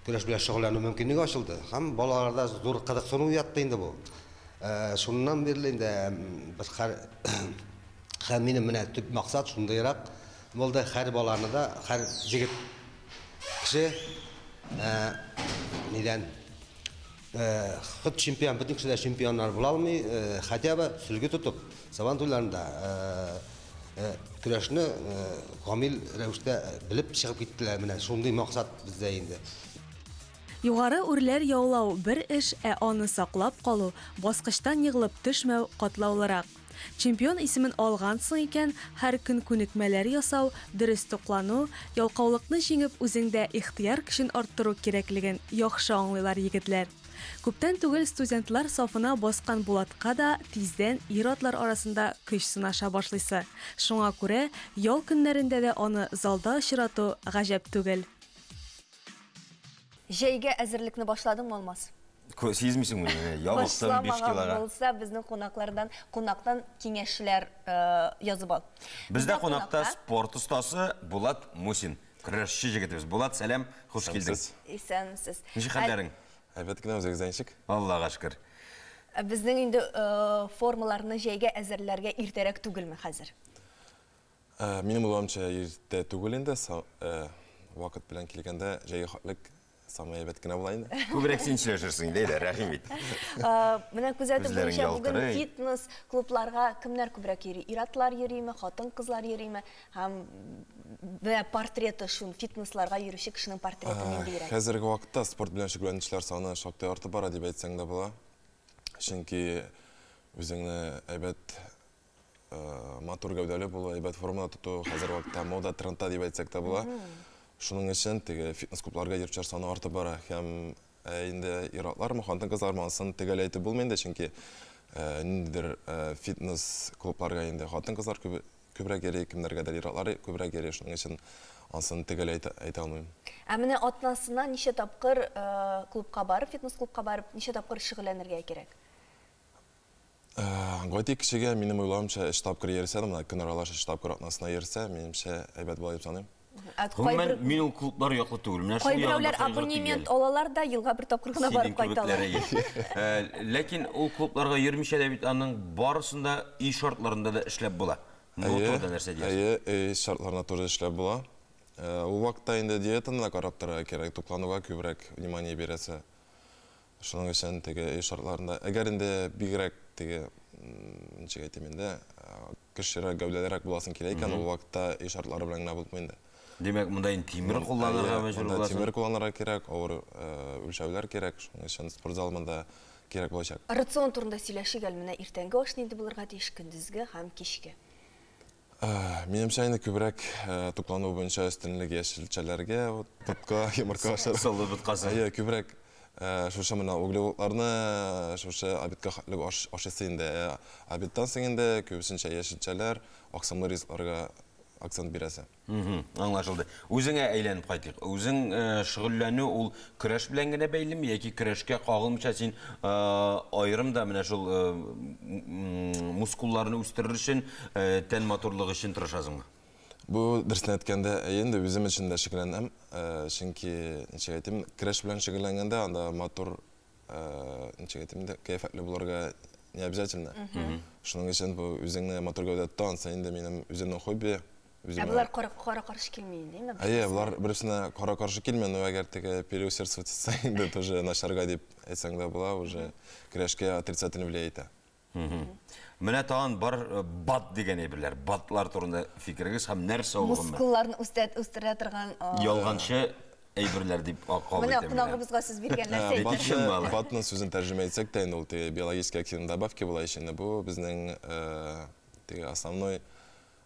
көрәш белән шөгыльләнү мөмкинлеге ачылды. Һәм балаларда зур кызыксыну уятты инде бу. Шуннан бирле инде без һәм минем менә төп максат шундыйрак булды: һәр баланы да, һәр җегет кеше нидән хот чемпион, бөтен кеше дә чемпионнар була алмый, хотя бы сөлге тотып, сабан туйларында көрәшне камил рәвештә белеп чыгып киттеләр. Менә шундый максат бездә инде. Югары үрләр яулау бер эш, ә аны саклап калу, баскычтан егылып төшмәү катлаулырак. Чемпион исемен алгансың икән, һәр көн күнекмәләр ясау, дөрес туклану, ялкаулыкны җиңеп үзеңдә ихтыяр көчен арттыру кирәклеген яхшы аңлыйлар егетләр. Күптән түгел студентлар сафына баскан Булатка да тиздән ир-атлар арасында көч сынаша башлыйсы. Шуңа күрә ял көннәрендә дә аны залда очрату гаҗәп түгел. Җәйгә әзерлекне башладыңмы, Алмаз? Сизмисеңме? Ябыктым 5 килога. Булса, безнең кунаклардан, кунактан киңәшләр язып ал. Бездә кунакта спорт остасы Булат Мусин, көрәшче җегетебез. Булат, сәлам, хуш килдең. Исәнмесез. Ничек хәлләрең? Әйбәт кенә, үзегездә ничек? Аллага шөкер. Безнең инде формаларны җәйгә әзерләргә иртәрәк түгелме хәзер? Минем уйлавымча, иртә түгел инде. Вакыт белән килгәндә җәйге хатлык самый әйбәт кенә була инде. Күбрәк син сөйләшерсең инде, әйдә, рәхим ит. Менә күзәтеп буенча бүген фитнес клубларга кемнәр күбрәк йөри? Ир-атлар йөриме, хатын-кызлар йөриме? Һәм Менә портреты шун фитнесларга йөрүче кешенең портреты ниндирәк? Хәзерге вакытта спорт белән шөгыльләнүчеләр саны шактый артып бара дип әйтсәң дә була. Чөнки үзеңне әйбәт матур гәүдәле булу, әйбәт формада тоту хәзерге вакытта мода, трендта дип әйтсәк тә була. Шуның өчен теге фитнес-клубларга йөрүчеләр саны артып бара. Һәм инде ир-атлармы, хатын-кызлармы, анысын төгәл әйтеп булмый инде, чөнки ниндидер фитнес-клубларга инде хатын-кызлар күбрәк йөри, кемнәргәдер ир-атлар күбрәк йөри, шуның өчен анысын төгәл әйтә алмыйм. Ә менә атнасына ничә тапкыр клубка барып, фитнес-клубка барып, ничә тапкыр шөгыльләнергә кирәк? Гади кешегә, минем уйлавымча, өч тапкыр йөрсә дә, менә көн аралаш өч тапкыр атнасына йөрсә, минемчә, әйбәт була дип саныйм. Гомумән, мин ул клублар яклы түгел. Менә шул Кайберәүләр абонемент алалар да, елга бер тапкыр гына барып кайталар. Ләкин ул клубларга йөрмичә дә бит аның барысын да өй шартларында да эшләп була. Бу турыда нәрсә диясең? Әйе, өй шартларында тоже эшләп була. Ул вакытта инде диетаны да карап торырга кирәк, туклануга күбрәк внимание бирәсе. Шуның өчен теге өй шартларында, әгәр инде бигрәк теге, ничек әйтим инде, көчлерәк, гәүдәлерәк буласың килә икән, ул вакытта өй шартлары белән генә булмый инде. Димәк, монда инде тимер кулланырга мәҗбүр буласың. Тимер кулланырга кирәк, авыр үлчәүләр кирәк, шуның өчен спортзал монда кирәк булачак. Рацион турында сөйләшик әле, менә иртәнге аш нинди булырга тиеш, көндезге һәм кичке? Минемчә, инде күбрәк туклану буенча өстенлек яшелчәләргә, вот, ботка, йомырка ашар. Солы боткасы. Әйе, күбрәк шушы менә углеводларны шушы обедка хәтле ашыйсы инде. Обедтан соң инде күбесенчә яшелчәләр, аксымлы ризыкларга акцент бирәсе. Аңлашылды. Үзеңә әйләнеп кайтыйк. Үзең шөгыльләнү ул көрәш белән генә бәйлеме яки көрәшкә кагылмыйча син аерым да менә шул мускулларны үстерер өчен, тән матурлыгы өчен тырышасыңмы? Бу дөресен әйткәндә, әйе, инде үзем өчен дә шөгыльләнәм. Чөнки, ничек әйтим, көрәш белән шөгыльләнгәндә анда матур, ничек әйтим инде, кыяфәтле булырга не обязательно. Шуның өчен бу үзеңне матур гәүдә тоту, анысы инде минем үземнең хобби. Ә болар кара-каршы килми инде, әйме? Әйе, болар берсенә кара-каршы килми, но әгәр теге переусердствовать итсәң инде, тоже начарга дип әйтсәң дә була, уже көрәшкә отрицательно влиять итә. Менә тагын бар бат дигән әйберләр. Батлар турында фикерегез һәм нәрсә ул гомумән? Мускулларны үстерә торган ялганчы әйберләр дип кабул Менә итәм. кунагыбызга сүз биргән нәрсә әйтә? Батның сүзен тәрҗемә итсәк тә инде ул теге биологически активный добавки була ич инде. Бу безнең теге основной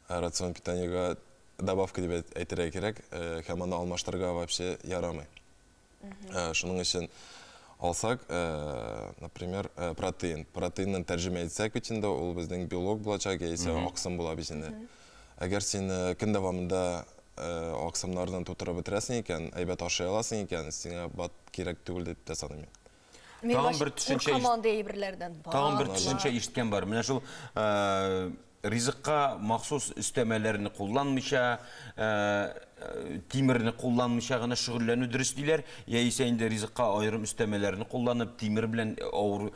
рацион питаниега добавка дип әйтергә кирәк, һәм аны алмаштырырга вообще ярамый. Шуның өчен алсак, например, протеин. Протеиннан тәрҗемә итсәк бит инде, ул безнең белок булачак, яисә аксым була бит инде. Әгәр син көн дәвамында аксымнардан тутырып бетерәсең икән, әйбәт ашый аласың икән, сиңа бат кирәк түгел дип тә саныйм мин. Тагын бер төшенчә Тагын бер төшенчә ишеткән бар. Менә шул ризыкка махсус өстәмәләрне кулланмыйча, тимерне кулланмыйча гына шөгыльләнү дөрес диләр, яисә инде ризыкка аерым өстәмәләрне кулланып, тимер белән авыр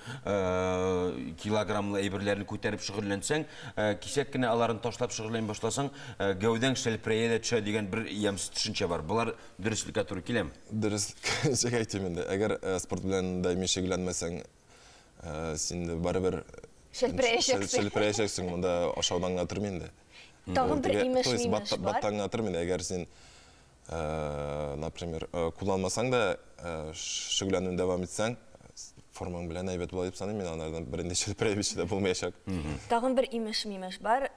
килограммлы әйберләрне күтәреп шөгыльләнсәң, кисәк кенә аларын ташлап шөгыльләнә башласаң, гәүдәң шәлперәя дә төшә дигән бер ямьсез төшенчә бар. Болар дөреслеккә туры киләме? Дөрес, ничек әйтим инде. Әгәр спорт белән даими шөгыльләнмәсәң, син барыбер Шәлперәячәксең. Шәлперәячәксең, монда ашаудан гына тормый инде. Тагын бер имеш-мимеш бар. Баттан гына тормый инде, әгәр син, например, кулланмасаң да, шөгыльләнүен дәвам итсәң, формаң белән әйбәт була дип саныйм мин, анардан бернинди шәлперәюче дә булмаячак. Тагын бер имеш-мимеш бар.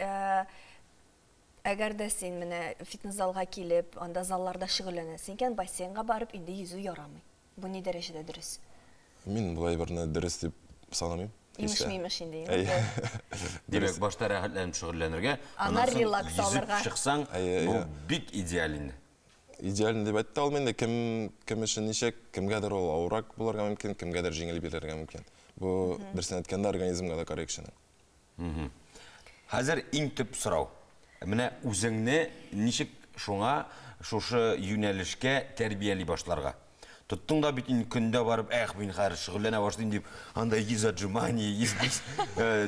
Әгәр дә син менә фитнес-залга килеп, анда залларда шөгыльләнәсең икән, бассейнга барып инде йөзү ярамый. Бу ни дәрәҗәдә дөрес? Мин болай берне дөрес дип санамыйм. Имеш-мимеш инде, инде. Димәк, башта рәхәтләнеп шөгыльләнергә, Аннан аннан соң релакс йөзеп алырга. чыксаң, бу бик идеаль инде. Идеаль дип әйтә алмыйм инде, кем өчен ничек, кемгәдер ул авыррак булырга мөмкин, кемгәдер җиңел бирергә мөмкин. Бу дөресен әйткәндә организмга да карый кешенең. Хәзер иң төп сорау. Менә үзеңне ничек шуңа, шушы юнәлешкә тәрбияли башларга? Тоттың да бит инде көндә барып, эх, мин хәзер шөгыльләнә башлыйм дип, анда 100 отжиманий, 100 бис,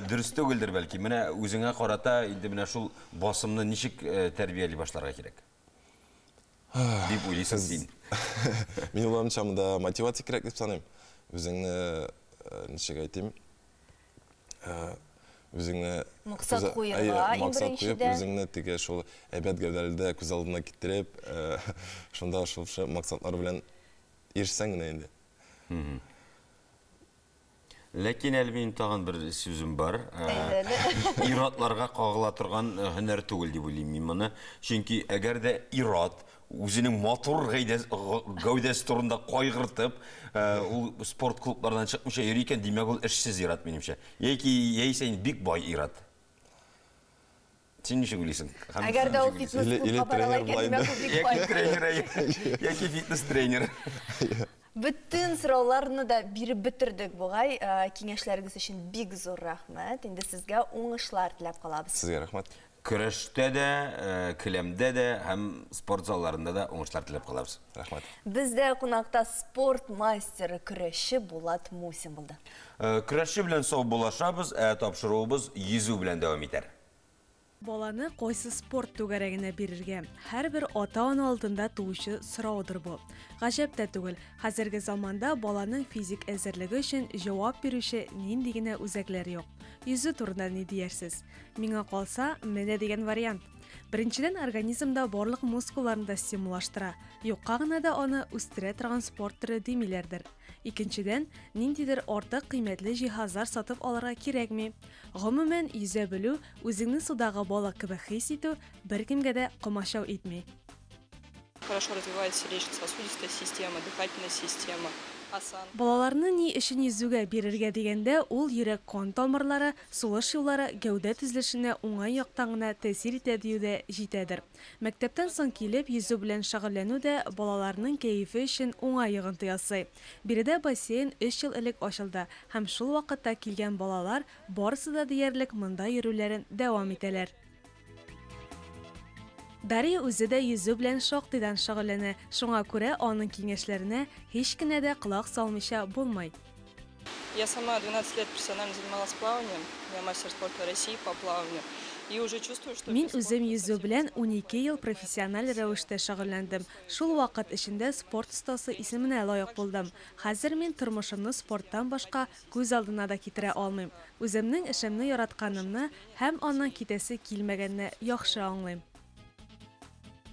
дөрес түгелдер бәлки. Менә үзеңә карата инде менә шул басымны ничек тәрбияли башларга кирәк? Дип уйлыйсың син. Мин уйлавымча, монда мотивация кирәк дип саныйм. Үзеңне, ничек әйтим, Үзеңне Максат куерга, иң максат куеп, беренчедән. Үзеңне теге шул әйбәт гәүдәледә күз алдына китереп, шунда шушы максатлар белән ирешсәң генә инде. Ләкин әле минем тагын бер сүзем бар. Ир-атларга кагыла торган һөнәр түгел дип уйлыйм мин моны. Чөнки әгәр дә ир-ат үзенең матур гәүдәсе турында кайгыртып, ул спорт клубларынан чыкмыйча йөри икән, димәк, ул эшсез ир-ат минемчә. Яки яисә инде бик бай ир-ат. Син ничек уйлыйсың? Әгәр дә ул фитнес клубка бара ала икән, димәк, ул бик бай. Яки тренер, яки фитнес тренер. Бөтен сорауларны да биреп бетердек бугай. Киңәшләрегез өчен бик зур рәхмәт. Инде сезгә уңышлар теләп калабыз. Сезгә рәхмәт. Көрәштә дә, келәмдә дә һәм спорт залларында да уңышлар теләп калабыз. Рәхмәт. Бездә кунакта спорт мастеры, көрәшче Булат Мусин булды. Көрәшче белән саубуллашабыз, ә тапшыруыбыз йөзү белән дәвам итәр. Баланы кайсы спорт түгәрәгенә бирергә? Һәрбер ата-ана алдында туучы сораудыр бу. Гаҗәп тә түгел, хәзерге заманда баланың физик әзерлеге өчен җавап бирүче нинди генә үзәкләр юк. Йөзү турында ни диярсез? Миңа калса, менә дигән вариант. Беренчедән, организмда барлык мускулларны да стимуллаштыра. Юкка гына да аны үстерә торган спорт төре димиләрдер. Икенчедән, ниндидер артык кыйммәтле җиһазлар сатып алырга кирәкми. Гомумән, йөзә белү, үзеңне судагы балык кебек хис итү беркемгә дә комачау итми. Хорошо развивается сердечно-сосудистая система, дыхательная система, осанка. Балаларны ни өчен йөзүгә бирергә дигәндә, ул йөрәк кан тамырлары, сулыш юллары, гәүдә төзелешенә уңай яктан гына тәэсир итә дию дә җитәдер. Мәктәптән соң килеп йөзү белән шөгыльләнү дә балаларның кәефе өчен уңай йогынты ясый. Биредә бассейн 3 ел элек ачылды һәм шул вакытта килгән балалар барысы да диярлек монда йөрүләрен дәвам итәләр. Дарья үзе дә йөзү белән шактыйдан шөгыльләнә, шуңа күрә аның киңәшләренә һич кенә дә колак салмыйча булмый. Я сама 12 лет профессионально занималась плаванием, я мастер спорта России по плаванию. И уже чувствую, что Мин үзем йөзү белән 12 ел профессиональ рәвештә шөгыльләндем. Шул вакыт эчендә спорт остасы исеменә лаек булдым. Хәзер мин тормышымны спорттан башка күз алдына да китерә алмыйм. Үземнең эшемне яратканымны һәм аннан китәсе килмәгәнне яхшы аңлыйм.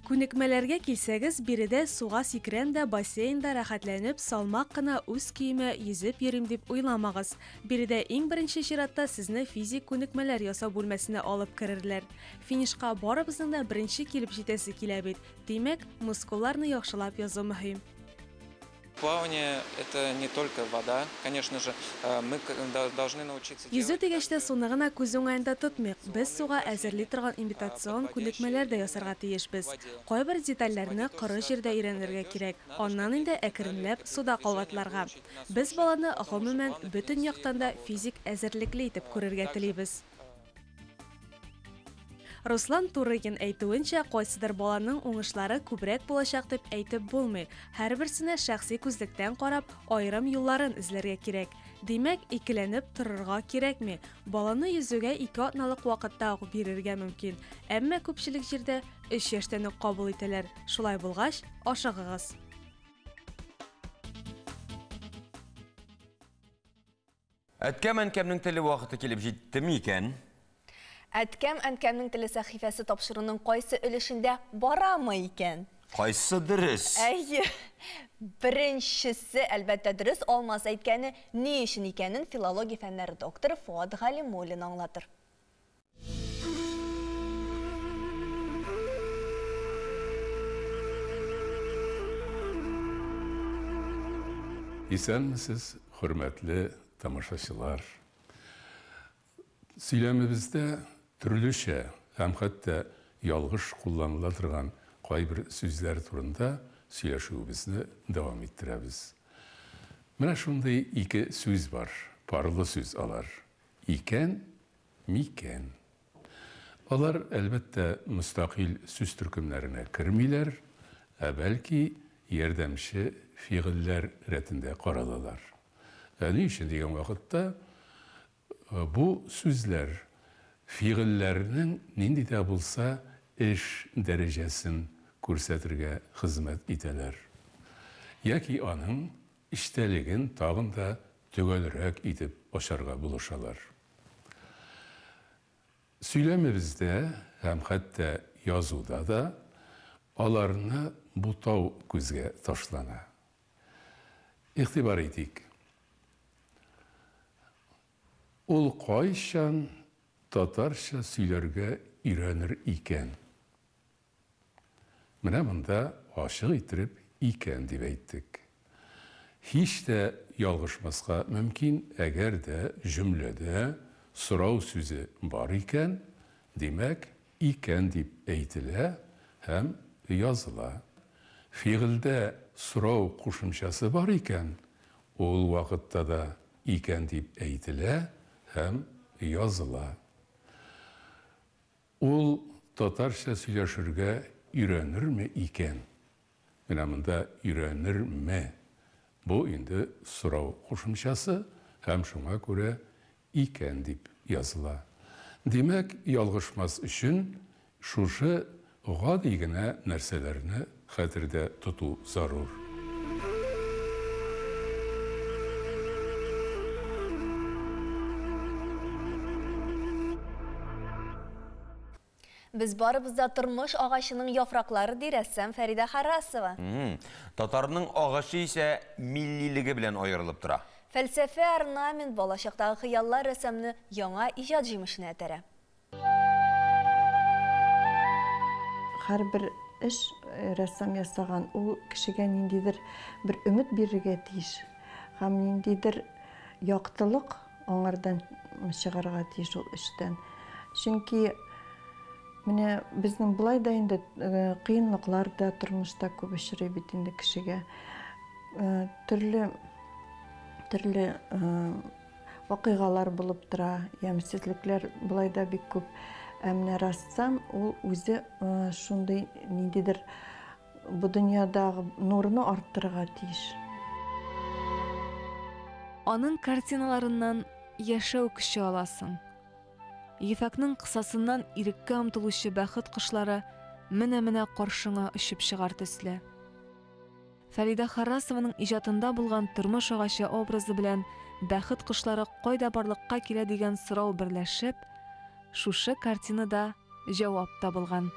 Күнекмәләргә килсәгез, биредә суга сикерәм дә бассейнда рәхәтләнеп, салмак кына үз көемә йөзеп йөрим дип уйламагыз. Биредә иң беренче чиратта сезне физик күнекмәләр ясау бүлмәсенә алып керерләр. Финишка барыбызның да беренче килеп җитәсе килә бит. Димәк, мускулларны яхшылап язу мөһим. Плавание — это не только вода, конечно же, мы должны научиться Йөзү дигәч тә суны гына күз уңаенда тотмыйк. Без суга әзерли торган имитацион күнекмәләр дә ясарга тиешбез. Кайбер детальләрне коры җирдә өйрәнергә кирәк. Аннан инде әкренләп суда кабатларга. Без баланы гомумән бөтен яктан да физик әзерлекле итеп күрергә телибез. Руслан Турыгин әйтүенчә, кайсыдыр баланың уңышлары күбрәк булачак дип әйтеп булмый. Һәрберсенә шәхси күзлектән карап, аерым юлларын эзләргә кирәк. Димәк, икеләнеп торырга кирәкми. Баланы йөзүгә 2 атналык вакытта ук бирергә мөмкин. Әмма күпчелек җирдә 3 яшьтән үк кабул итәләр. Шулай булгач, ашыгыгыз. Әткәм-әнкәмнең теле вакыты килеп җитте микән? Әткәм-әнкәмнең теле сәхифәсе тапшыруның кайсы өлешендә барамы икән? Кайсы дөрес? Әйе. Беренчесе, әлбәттә, дөрес. Алмаз әйткәне ни өчен икәнен филология фәннәре докторы Фуат Галимуллин аңлатыр. Исәнмесез, хөрмәтле тамашачылар. Сөйләмебездә төрлечә һәм хәтта ялгыш кулланыла торган кайбер сүзләр турында сөйләшүебезне дәвам иттерәбез. Менә шундый ике сүз бар, парлы сүз алар. Икән, микән. Алар, әлбәттә, мөстәкыйль сүз төркемнәренә кермиләр, ә бәлки ярдәмче фигыльләр рәтендә каралалар. Ә ни өчен дигән вакытта бу сүзләр фигыльләрнең нинди дә булса эш дәрәҗәсен күрсәтергә хезмәт итәләр. Яки аның эчтәлеген тагын да төгәлрәк итеп ачарга булышалар. Сөйләмебездә һәм хәтта язуда да аларны бутау күзгә ташлана. Игътибар итик. Ул кайчан татарча сөйләргә өйрәнер икән? Менә монда ачык иттереп икән дип әйттек. Һич тә ялгышмаска мөмкин, әгәр дә җөмләдә сорау сүзе бар икән, димәк, икән дип әйтелә һәм языла. Фигыльдә сорау кушымчасы бар икән, ул вакытта да икән дип әйтелә һәм языла. Ул татарча сөйләшергә өйрәнерме икән? Менә монда өйрәнерме? Бу инде сорау кушымчасы һәм шуңа күрә икән дип языла. Димәк, ялгышмас өчен шушы гади генә нәрсәләрне хәтердә тоту зарур. Без барыбыз да тормыш агачының яфраклары, ди рәссам Фәридә Харрасова. Татарның агачы исә миллилеге белән аерылып тора. Фәлсәфә, орнамент, балачактагы хыяллар рәссамны яңа иҗат җимешенә этәрә. Һәрбер эш рәссам ясаган, ул кешегә ниндидер бер өмет бирергә тиеш һәм ниндидер яктылык аңардан чыгарга тиеш ул эштән. Чөнки менә безнең болай да инде кыенлыклар да тормышта күп очрый бит инде кешегә. Төрле төрле вакыйгалар булып тора, ямьсезлекләр болай да бик күп. Ә менә рәссам ул үзе шундый ниндидер бу дөньядагы нурны арттырырга тиеш. Аның картиналарыннан яшәү көче аласың. Ефәкнең кысасыннан иреккә омтылучы бәхет кошлары менә-менә каршыңа очып чыгар төсле. Фәридә Харрасованың иҗатында булган тормыш агачы образы белән бәхет кошлары кайда барлыкка килә дигән сорау берләшеп, шушы картинада җавап табылган.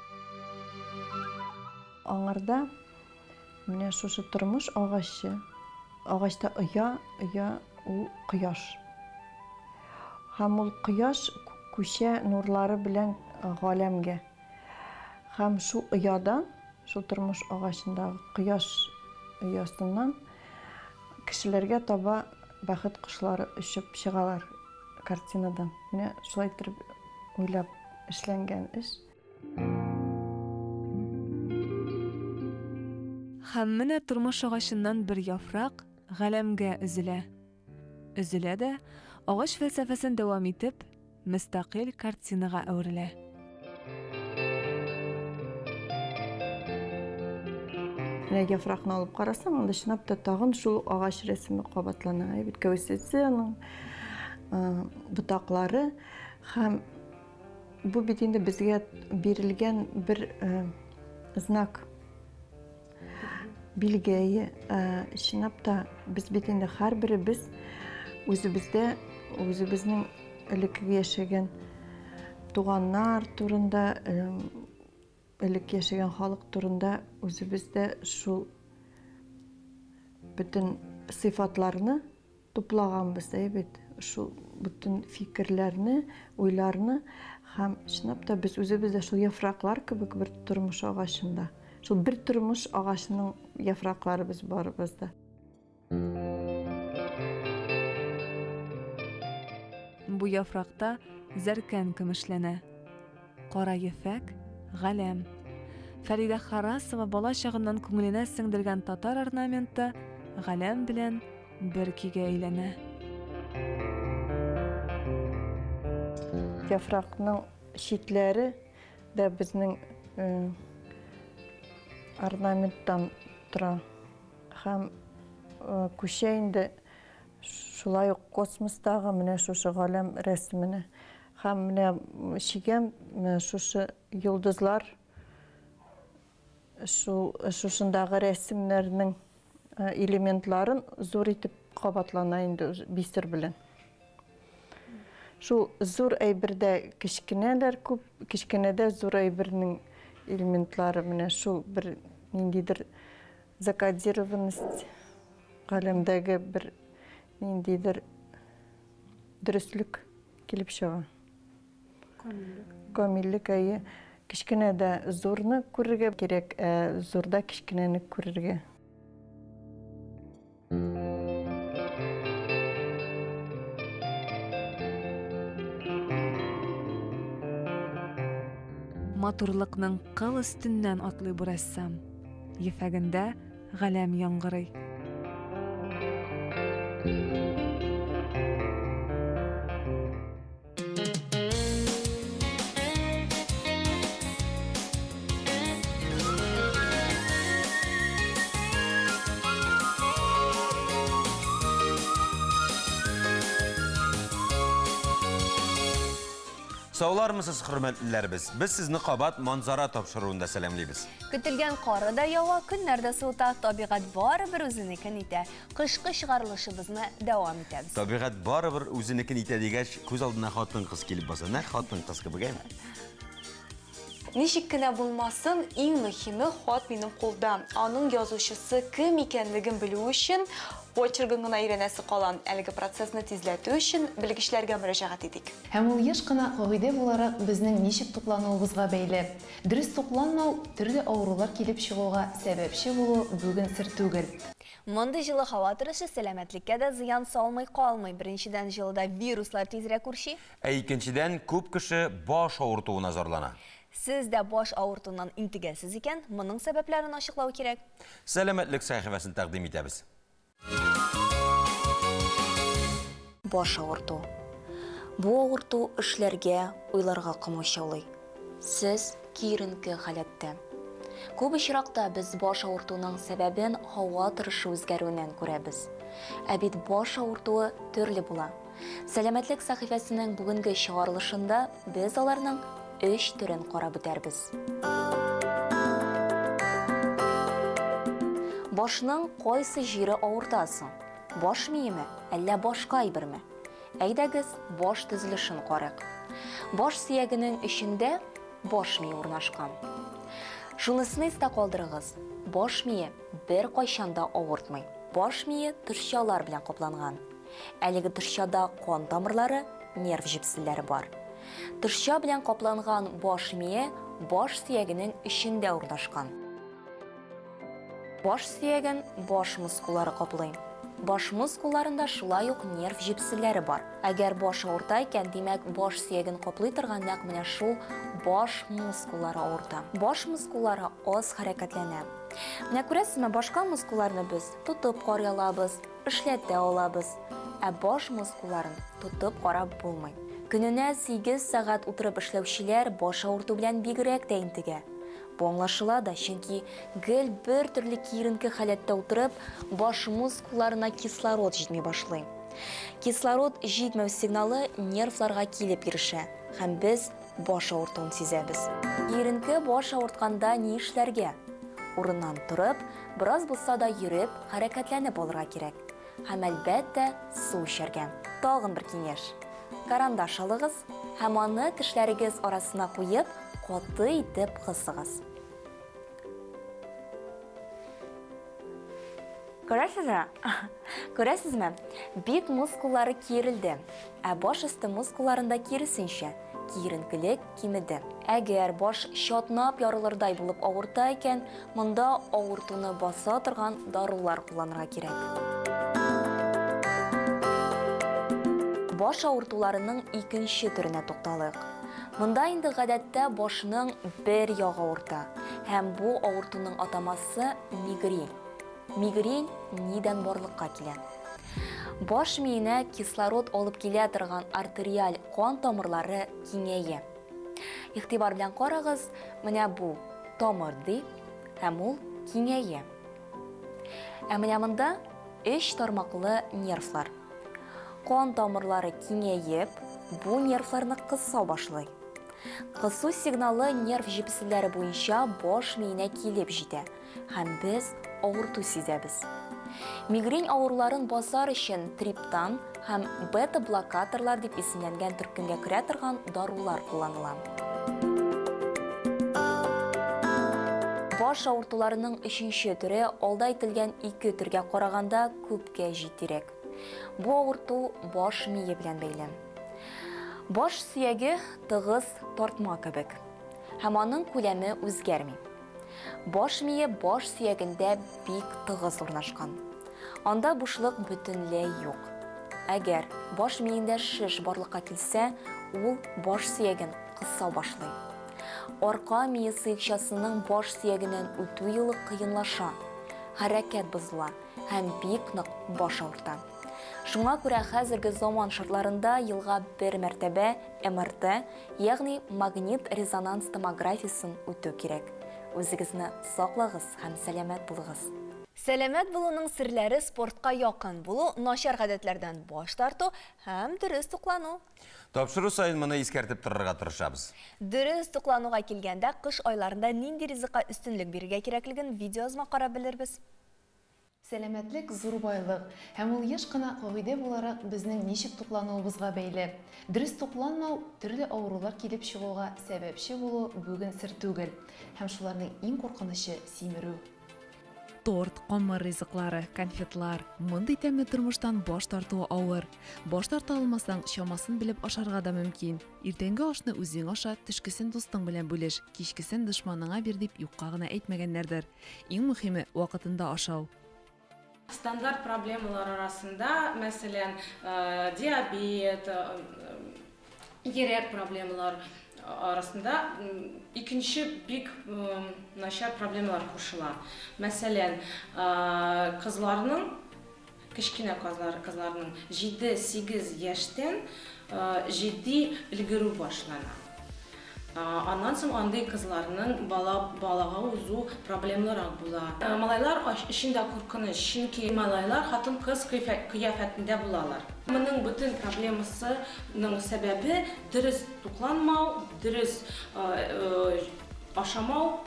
Аңарда менә шушы тормыш агачы, агачта оя, оя ул кояш. Һәм ул кояш күчә нурлары белән галәмгә. Һәм шул оядан, шул тормыш агачындагы кояш оясыннан кешеләргә таба бәхет кошлары очып чыгалар картинадан. Менә шулай итеп уйлап эшләнгән эш. Һәм менә тормыш агачыннан бер яфрак галәмгә өзелә. Өзелә дә, агач фәлсәфәсен дәвам итеп, мөстәкыйль картинага әверелә. Менә яфракны алып карасаң, анда чынлап та тагын шул агач рәсеме кабатлана. Бит кәүсәсе аның ботаклары һәм бу бит инде безгә бирелгән бер знак, билге. Чынлап та без бит инде һәрберебез үзебездә үзебезнең элеккеге яшәгән туганнар турында, элек яшәгән халык турында үзебездә шул бөтен сыйфатларны туплаганбыз, әй бит, шул бөтен фикерләрне, уйларны һәм чынлап та без үзебез дә шул яфраклар кебек бер тормыш агачында. Шул бер тормыш агачының яфраклары без барыбыз да. Бу яфракта зәркән көмешләнә. Кара ефәк, галәм. Фәридә Харрасова бала чагыннан күңеленә сеңдергән татар орнаменты галәм белән бер көйгә әйләнә. Яфракның читләре дә безнең орнаменттан тора. Һәм күчә инде шулай ук космостагы менә шушы галәм рәсеменә. Һәм менә чигәм шушы йолдызлар, шушындагы рәсемнәрнең элементларын зур итеп кабатлана инде бисер белән. Шул зур әйбердә кечкенәләр күп, кечкенәдә зур әйбернең элементлары менә шул бер ниндидер закодированность галәмдәге бер ниндидер дөреслек килеп чыга. Камиллек. Камиллек, әйе. Кечкенәдә зурны күрергә кирәк, ә зурда кечкенәне күрергә. Матурлыкның кыл өстеннән атлый бу рәссам. Ефәгендә галәм яңгырый. Саулармысыз, хөрмәтлеләребез. Без сезне кабат Манзара тапшыруында сәламлибез. Көтелгән кары да ява, көннәр дә суыта, табигать барыбер үзенекен итә. Кышкы чыгарылышыбызны дәвам итәбез. Табигать барыбер үзенекен итә дигәч, күз алдына хатын-кыз килеп баса. Нәкъ хатын-кыз кебек, әйме? Ничек кенә булмасын, иң мөһиме хат минем кулда. Аның язучысы кем икәнлеген белү өчен почергын гына өйрәнәсе кала. Әлеге процессны тизләтү өчен белгечләргә мөрәҗәгать итик. Һәм ул еш кына кагыйдә буларак безнең ничек туклануыбызга бәйле. Дөрес тукланмау төрле авырулар килеп чыгуга сәбәпче булу бүген сер түгел. Мондый җылы һава торышы сәламәтлеккә дә зыян салмый калмый. Беренчедән, җылыда вируслар тизрәк үрчи. Ә икенчедән, күп кеше баш авыртуына зарлана. Сез дә баш авыртуыннан интегәсез икән, моның сәбәпләрен ачыклау кирәк. Сәламәтлек сәхифәсен тәкъдим итәбез. Баш авырту. Бу авырту эшләргә, уйларга комачаулый. Сез киеренке халәттә. Күп очракта без баш авыртуның сәбәбен һава торышы үзгәрүеннән күрәбез. Ә бит баш авыртуы төрле була. Сәламәтлек сәхифәсенең бүгенге чыгарылышында без аларның өч төрен карап үтәрбез. Башның кайсы җире авырта соң? Баш миеме, әллә башка әйберме? Әйдәгез, баш төзелешен карыйк. Баш сөягенең эчендә баш мие урнашкан. Шунысын истә калдырыгыз, баш мие бер кайчан да авыртмый. Баш мие тышчалар белән капланган. Әлеге тышчада кан тамырлары, нерв җепселләре бар. Тышча белән капланган баш мие баш сөягенең эчендә урнашкан. Баш сөяген баш мускуллары каплый. Баш мускулларында шулай ук нерв җепселләре бар. Әгәр баш авырта икән, димәк, баш сөяген каплый торган нәкъ менә шул баш мускуллары авырта. Баш мускуллары аз хәрәкәтләнә. Менә күрәсезме, башка мускулларны без тотып карый алабыз, эшләтә алабыз. Ә баш мускулларын тотып карап булмый. Көненә 8 сәгать утырып эшләүчеләр баш авырту белән бигрәк тә интегә. Бу аңлашыла да, чөнки гел бер төрле киеренке халәттә утырып, баш мускулларына кислород җитми башлый. Кислород җитмәү сигналы нервларга килеп ирешә һәм без баш авыртуын сизәбез. Киеренке баш авыртканда ни эшләргә? Урыннан торып, бераз булса да йөреп, хәрәкәтләнеп алырга кирәк. Һәм әлбәттә, су эчәргә. Тагын бер киңәш. Карандаш алыгыз һәм аны тешләрегез арасына куеп, каты итеп кысыгыз. Күрәсезме? Күрәсезме? Бит мускуллары киерелде, ә баш өсте мускулларында киресенчә, киеренкелек кимеде. Әгәр баш чатнап ярылырдай булып авырта икән, монда авыртуны баса торган дарулар кулланырга кирәк. Баш авыртуларының икенче төренә тукталыйк. Монда инде гадәттә башның бер ягы авырта, һәм бу авыртуның атамасы мигрень. Мигрень нидән барлыкка килә? Баш миенә кислород алып килә торган артериаль кан тамырлары киңәя. Игътибар белән карагыз, менә бу тамыр ди, һәм ул киңәя. Ә менә монда өч тармаклы нервлар. Кан тамырлары киңәеп, бу нервларны кыса башлый. Кысу сигналы нерв җепселләре буенча баш миенә килеп җитә, һәм без авырту сизәбез. Мигрень авыруларын басар өчен триптан һәм бета-блокаторлар дип исемләнгән төркемгә керә торган дарулар кулланыла. Баш авыртуларының өченче төре алда әйтелгән ике төргә караганда күпкә җитдирәк. Бу авырту баш мие белән бәйле. Баш сөяге тыгыз тартма кебек һәм аның күләме үзгәрми. Баш мие баш сөягендә бик тыгыз урнашкан. Анда бушлык бөтенләй юк. Әгәр баш миендә шеш барлыкка килсә, ул баш сөяген кыса башлый. Арка мие сыекчасының баш сөягеннән үтү юлы кыенлаша, хәрәкәт бозыла һәм бик нык баш авырта. Шуңа күрә хәзерге заман шартларында елга бер мәртәбә МРТ, ягъни магнит-резонанс томографиясен үтү кирәк. Үзегезне саклагыз һәм сәламәт булыгыз. Сәламәт булуның серләре спортка якын булу, начар гадәтләрдән баш тарту һәм дөрес туклану. Тапшыру саен моны искәртеп торырга тырышабыз. Дөрес туклануга килгәндә, кыш айларында нинди ризыкка өстенлек бирергә кирәклеген видеоязма карап белербез. Сәламәтлек зур байлык, һәм ул еш кына кагыйдә буларак безнең ничек туклануыбызга бәйле. Дөрес тукланмау төрле авырулар килеп чыгуга сәбәпче булу бүген сер түгел. Һәм шуларның иң куркынычы симерү. Торт, камыр ризыклары, конфетлар. Мондый тәмле тормыштан баш тартуы авыр. Баш тарта алмасаң, чамасын белеп ашарга да мөмкин. Иртәнге ашны үзең аша, төшкесен дустың белән бүлеш, кичкесен дошманыңа бир дип юкка гына әйтмәгәннәрдер. Иң мөһиме, вакытында ашау. Стандарт проблемалар арасында, мәсәлән, диабет, йөрәк проблемалар арасында икенче бик начар проблемалар кушыла. Мәсәлән, кызларның, кечкенә кызларның 7-8 яшьтән җитди өлгерү башлана. Аннан соң андый кызларның балага узу проблемалырак була. Малайлар өчен дә куркыныч, чөнки малайлар хатын-кыз кыяфәтендә булалар. Моның бөтен проблемасының сәбәбе дөрес тукланмау, дөрес ашамау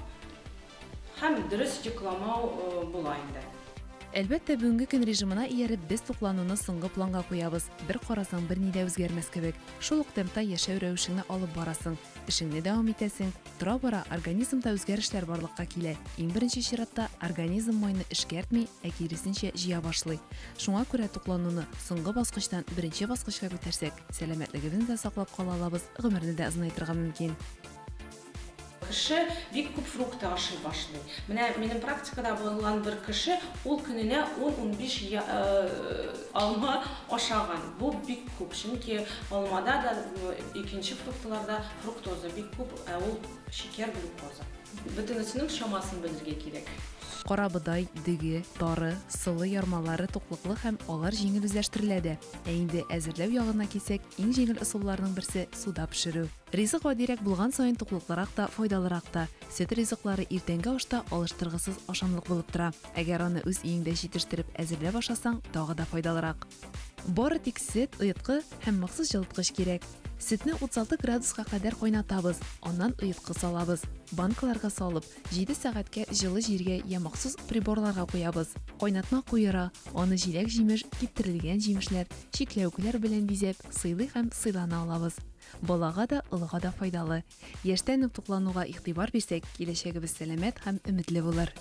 һәм дөрес йокламау була инде. Әлбәттә, бүгенге көн режимына ияреп, без туклануны соңгы планга куябыз. Бер карасаң, берни дә үзгәрмәс кебек. Шул ук темпта яшәү рәвешеңне алып барасың. Эшеңне дәвам итәсең. Тора-бара организмда үзгәрешләр барлыкка килә. Иң беренче чиратта организм майны эшкәртми, ә киресенчә җыя башлый. Шуңа күрә туклануны соңгы баскычтан беренче баскычка күтәрсәк, сәламәтлегебезне дә саклап кала алабыз, гомерне дә озынайтырга мөмкин. Кеше бик күп фрукты ашый башлый. Менә минем практикада булган бер кеше, ул көненә 10-15 алма ашаган. Бу бик күп, чөнки алмада да, икенче фруктыларда фруктоза бик күп, ә ул шикәр, глюкоза. Бөтенесенең чамасын белергә кирәк. Карабодай, дөге, тары, сылы ярмалары туклыклы һәм алар җиңел үзләштерелә дә. Ә инде әзерләү ягына килсәк, иң җиңел ысулларның берсе суда пешерү. Ризык гадирәк булган саен туклыклырак та, файдалырак та. Сөт ризыклары иртәнге ашта алыштыргысыз ашамлык булып тора. Әгәр аны үз өеңдә җитештереп әзерләп ашасаң, тагы да файдалырак. Бары тик сөт, оеткы һәм махсус җылыткыч кирәк. Сөтне 36 градуска кадәр кайнатабыз, аннан оеткы салабыз. Банкаларга салып, 7 сәгатькә җылы җиргә я махсус приборларга куябыз. Кайнатма куера, аны җиләк-җимеш, киптерелгән җимешләр, чикләвекләр белән бизәп, сыйлый һәм сыйлана алабыз. Балага да, олыга да файдалы. Яшьтән үк туклануга игътибар бирсәк, киләчәгебез сәламәт һәм өметле булыр.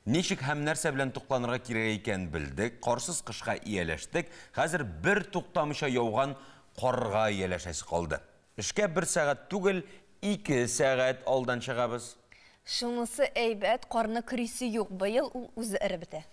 Ничек һәм нәрсә белән тукланырга кирәк икәнен белдек, карсыз кышка ияләштек. Хәзер бер туктамыйча яуган карга ияләшәсе калды. Эшкә бер сәгать түгел, 2 сәгать алдан чыгабыз. Шунысы әйбәт, карны көрисе юк, быел ул үзе эреп бетә.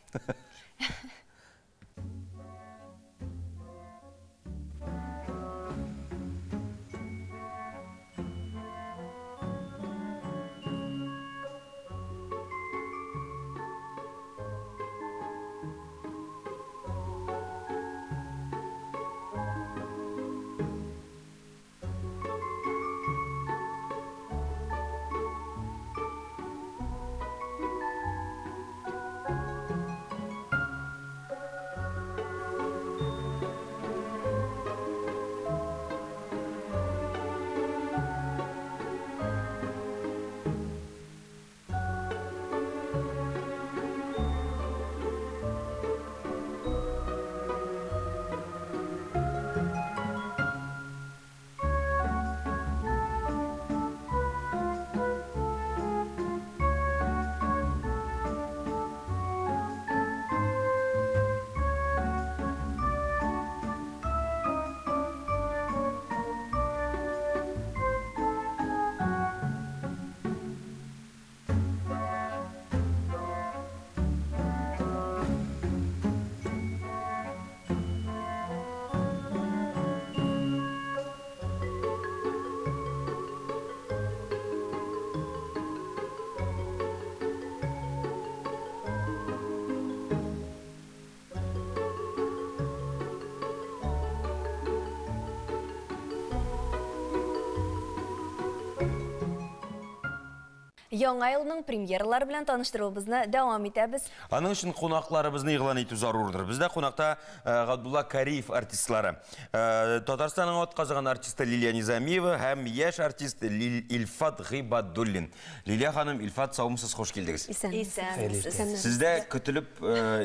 Яңа елның премьералары белән таныштыруыбызны дәвам итәбез. Аның өчен кунакларыбызны игълан итү зарурдыр. Бездә кунакта Габдулла Кариев артистлары. Татарстанның атказанган артисты Лилия Низамиева һәм яшь артист Илфат Гыйбадуллин. Лилия ханым, Илфат, саумысыз, хуш килдегез. Исәнмесез. Сездә көтелеп,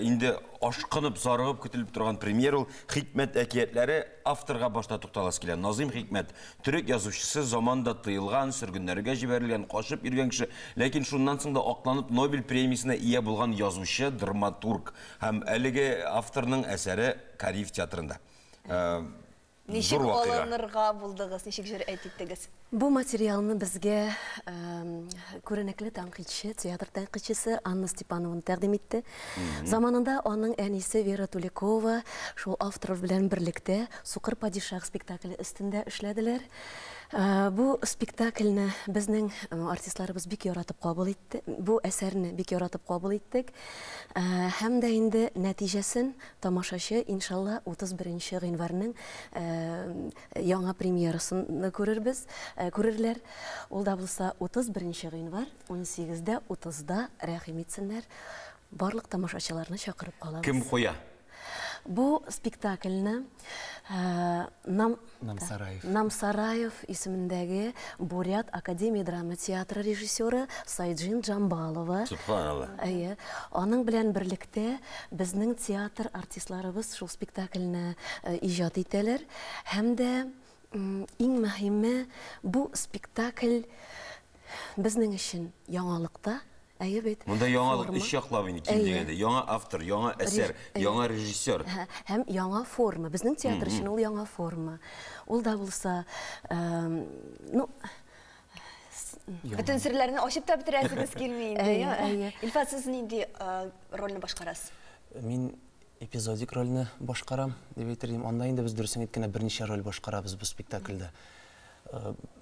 инде ашкынып, зарыгып көтелеп торган премьера ул Хикмәт әкиятләре. Авторга башта тукталасы килә. Назыйм Хикмәт, төрек язучысы, заманда тыелган, сөргеннәргә җибәрелгән, качып йөргән кеше, ләкин шуннан соң да акланып Нобель премиясенә ия булган язучы, драматург. Һәм әлеге авторның әсәре Кариев театрында. Ничек алынырга булдыгыз, ничек җөрьәт иттегез? Бу материалны безгә күренекле тәнкыйтьче, театр тәнкыйтьчесе Анна Степановна тәкъдим итте. Заманында аның әнисе Вера Туликова шул автор белән берлектә Сукыр падишах спектакле өстендә эшләделәр. Бу спектакльне безнең артистларыбыз бик яратып кабул итте. Бу әсәрне бик яратып кабул иттек. Һәм дә инде нәтиҗәсен тамашачы, иншалла, 31 гыйнварның яңа премьерасын күрербез, күрерләр. Ул да булса 31 гыйнвар 18:30-да, рәхим итсеннәр. Барлык тамашачыларны чакырып калабыз. Кем куя? Бу спектакльне Намсараев исемендәге Бурят академия драма театры режиссеры Сайджин Джамбалова. Субханалла. Әйе, аның белән берлектә безнең театр артистларыбыз шул спектакльне иҗат итәләр. Һәм дә иң мөһиме, бу спектакль безнең өчен яңалыкта. Әйе бит. Монда яңалык өч яклап инде ким дигәндә. Яңа автор, яңа әсәр, яңа режиссер. Һәм яңа форма. Безнең театр өчен ул яңа форма. Ул да булса, ну, бөтен серләрне ачып та бетерәсегез килми инде. Илфат, сез нинди рольне башкарасыз? Мин эпизодик рольне башкарам, дип әйтер идем. Анда инде без дөресен әйткәндә берничә роль башкарабыз бу спектакльдә.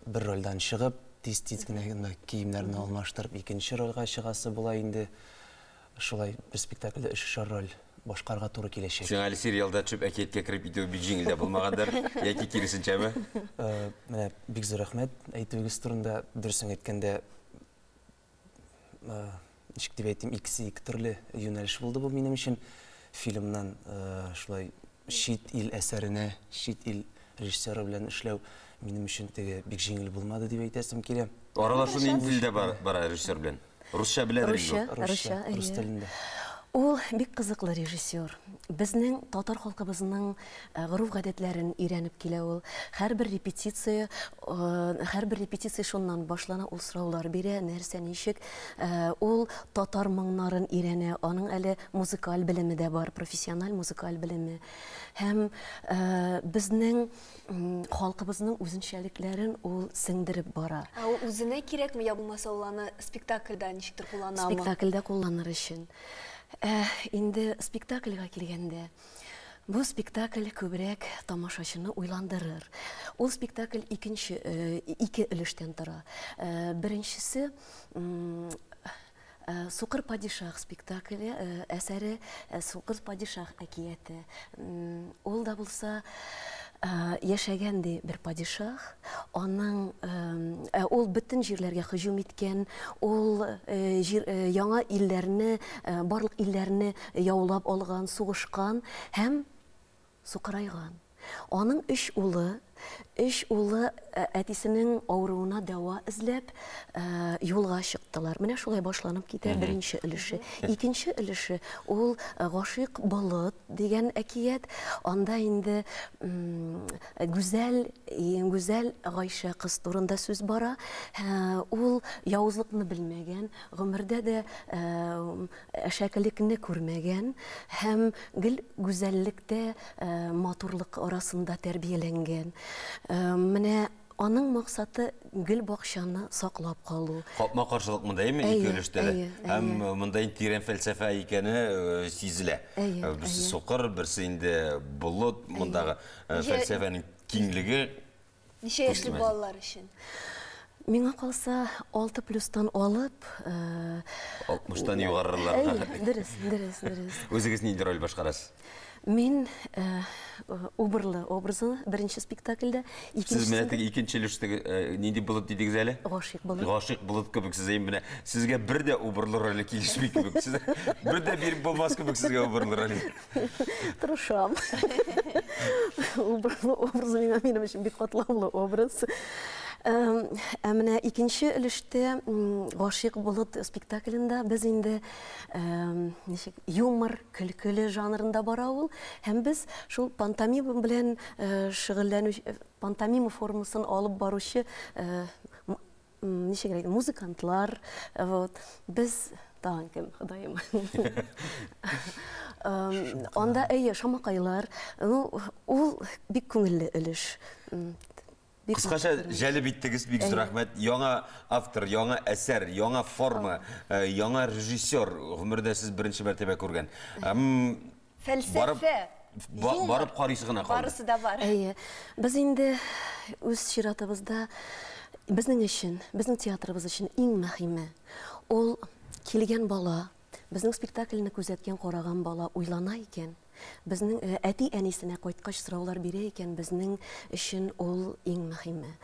Бер рольдән чыгып, тиз-тиз генә киемнәрне алмаштырып, икенче рольгә чыгасы була инде. Шулай бер спектакльдә өченче роль башкарга туры киләчәк. Сиңа әле сериалда төшеп әкияткә кереп китүе бик җиңел дә булмагандыр, яки киресенчәме? Менә бик зур рәхмәт әйтүегез турында. Дөресен әйткәндә, ничек дип әйтим, икесе ике төрле юнәлеш булды бу минем өчен. Фильмнан шулай чит ил әсәренә, чит ил режиссеры белән эшләү минем өчен теге бик җиңел булмады дип әйтәсем килә. Аралашу нинди телдә бара режиссер белән? Русча беләдер инде ул. Русча, рус телендә. Ул бик кызыклы режиссер. Безнең татар халкыбызның гореф-гадәтләрен өйрәнеп килә ул. Һәрбер репетиция, һәрбер репетиция шуннан башлана, ул сораулар бирә, нәрсә, ничек. Ул татар моңнарын өйрәнә, аның әле музыкаль белеме дә бар, профессиональ музыкаль белеме. Һәм безнең халкыбызның үзенчәлекләрен ул сеңдереп бара. Ә ул үзенә кирәкме, я булмаса ул аны спектакльдә ничектер кулланамы? Спектакльдә кулланыр өчен. Инде спектакльгә килгәндә, бу спектакль күбрәк тамашачыны уйландырыр. Ул спектакль икенче, ике өлештән тора. Беренчесе Сукыр падишах спектакле, әсәре Сукыр падишах әкияте. Ул да булса яшәгән ди бер падишах, аның ул бөтен җирләргә һөҗүм иткән, ул яңа илләрне, барлык илләрне яулап алган, сугышкан һәм сукырайган. Аның өч улы, өч улы әтисенең авыруына дәва эзләп юлга чыктылар. Менә шулай башланып китә беренче өлеше. Икенче өлеше ул Гашыйк болыт дигән әкият. Анда инде гүзәл, гүзәл Гайшә кыз турында сүз бара. Ул явызлыкны белмәгән, гомердә дә әшәкелекне күрмәгән һәм гел гүзәллектә, матурлык арасында тәрбияләнгән. Менә аның максаты гел бакчаны саклап калу. Капма-каршылык монда, әйме, ике өлештә дә. Һәм монда инде тирән фәлсәфә икәне сизелә. Берсе сукыр, берсе инде болыт, мондагы фәлсәфәнең киңлеге. Ничә яшьлек балалар өчен? Миңа калса, 6 плюстан алып, 60-тан югарырыларга. Дөрес, дөрес, дөрес. Үзегез нинди роль башкарасыз? Мин Убырлы образы беренче спектакльдә. Сез менә теге икенче өлештәге нинди болыт дидегез әле? Гашыйк болыт. Гашыйк болыт кебек сез менә сезгә бер дә убырлы роле килешми кебек. Сез бер дә биреп булмас кебек сезгә убырлы роле. Тырышам. Убырлы образ минем өчен бик катлаулы образ. Ә менә икенче өлештә Гашыйк болыт спектаклендә без инде ничек юмор, көлкеле жанрында бара ул, һәм без шул пантомима белән шөгыльләнү, пантомима формасын алып баручы ничек музыкантлар, вот без тагын кем, Ходаем. Анда әйе, шамакайлар, ну, ул бик күңелле өлеш. Кыскача җәлеп иттегез, бик зур рәхмәт. Яңа автор, яңа әсәр, яңа форма, яңа режиссер гомердә сез беренче мәртәбә күргән. Фәлсәфә, барып карыйсы гына калды. Барысы да бар. Әйе. Без инде үз чиратыбызда безнең өчен, безнең театрыбыз өчен иң мөһиме ул килгән бала, безнең спектакльне күзәткән, караган бала уйлана икән. Безнең әти-әнисенә кайткач сораулар бирә икән, безнең өчен ул иң мөһиме.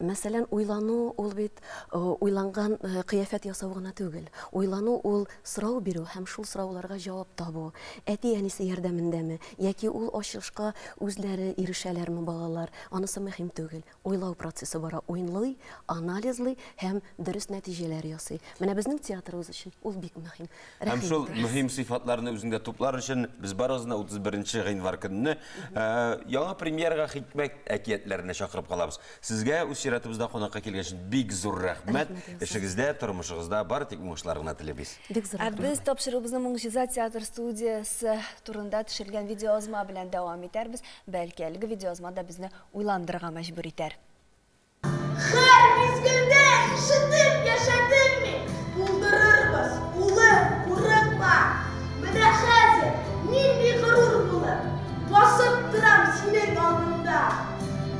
Мәсәлән, уйлану ул бит уйланган кыяфәт ясау гына түгел. Уйлану ул сорау бирү һәм шул сорауларга җавап табу. Әти-әнисе ярдәмендәме, яки ул ачышка үзләре ирешәләрме балалар, анысы мөһим түгел. Уйлау процессы бара, уйлый, анализлый һәм дөрес нәтиҗәләр ясый. Менә безнең театрыбыз өчен ул бик мөһим. Һәм шул мөһим сыйфатларны үзеңдә туплар өчен без барыбызны 31 гыйнвар көнне яңа премьерага Хикмәт әкиятләренә чакырып калабыз. Сезгә үз чиратыбызда кунакка килгән өчен бик зур рәхмәт. Эшегездә, тормышыгызда бары тик уңышлар гына телибез. Бик зур Ә без тапшыруыбызны Могҗиза театр студиясе турында төшерелгән видеоязма белән дәвам итәрбез. Бәлки әлеге видеоязма да безне уйландырырга мәҗбүр итәр. Һәр мизгелдә ишетеп яшәдем мин. Булдырырбыз, улым, курыкма. Менә хәзер нинди горур булып басып торам синең алдыңда.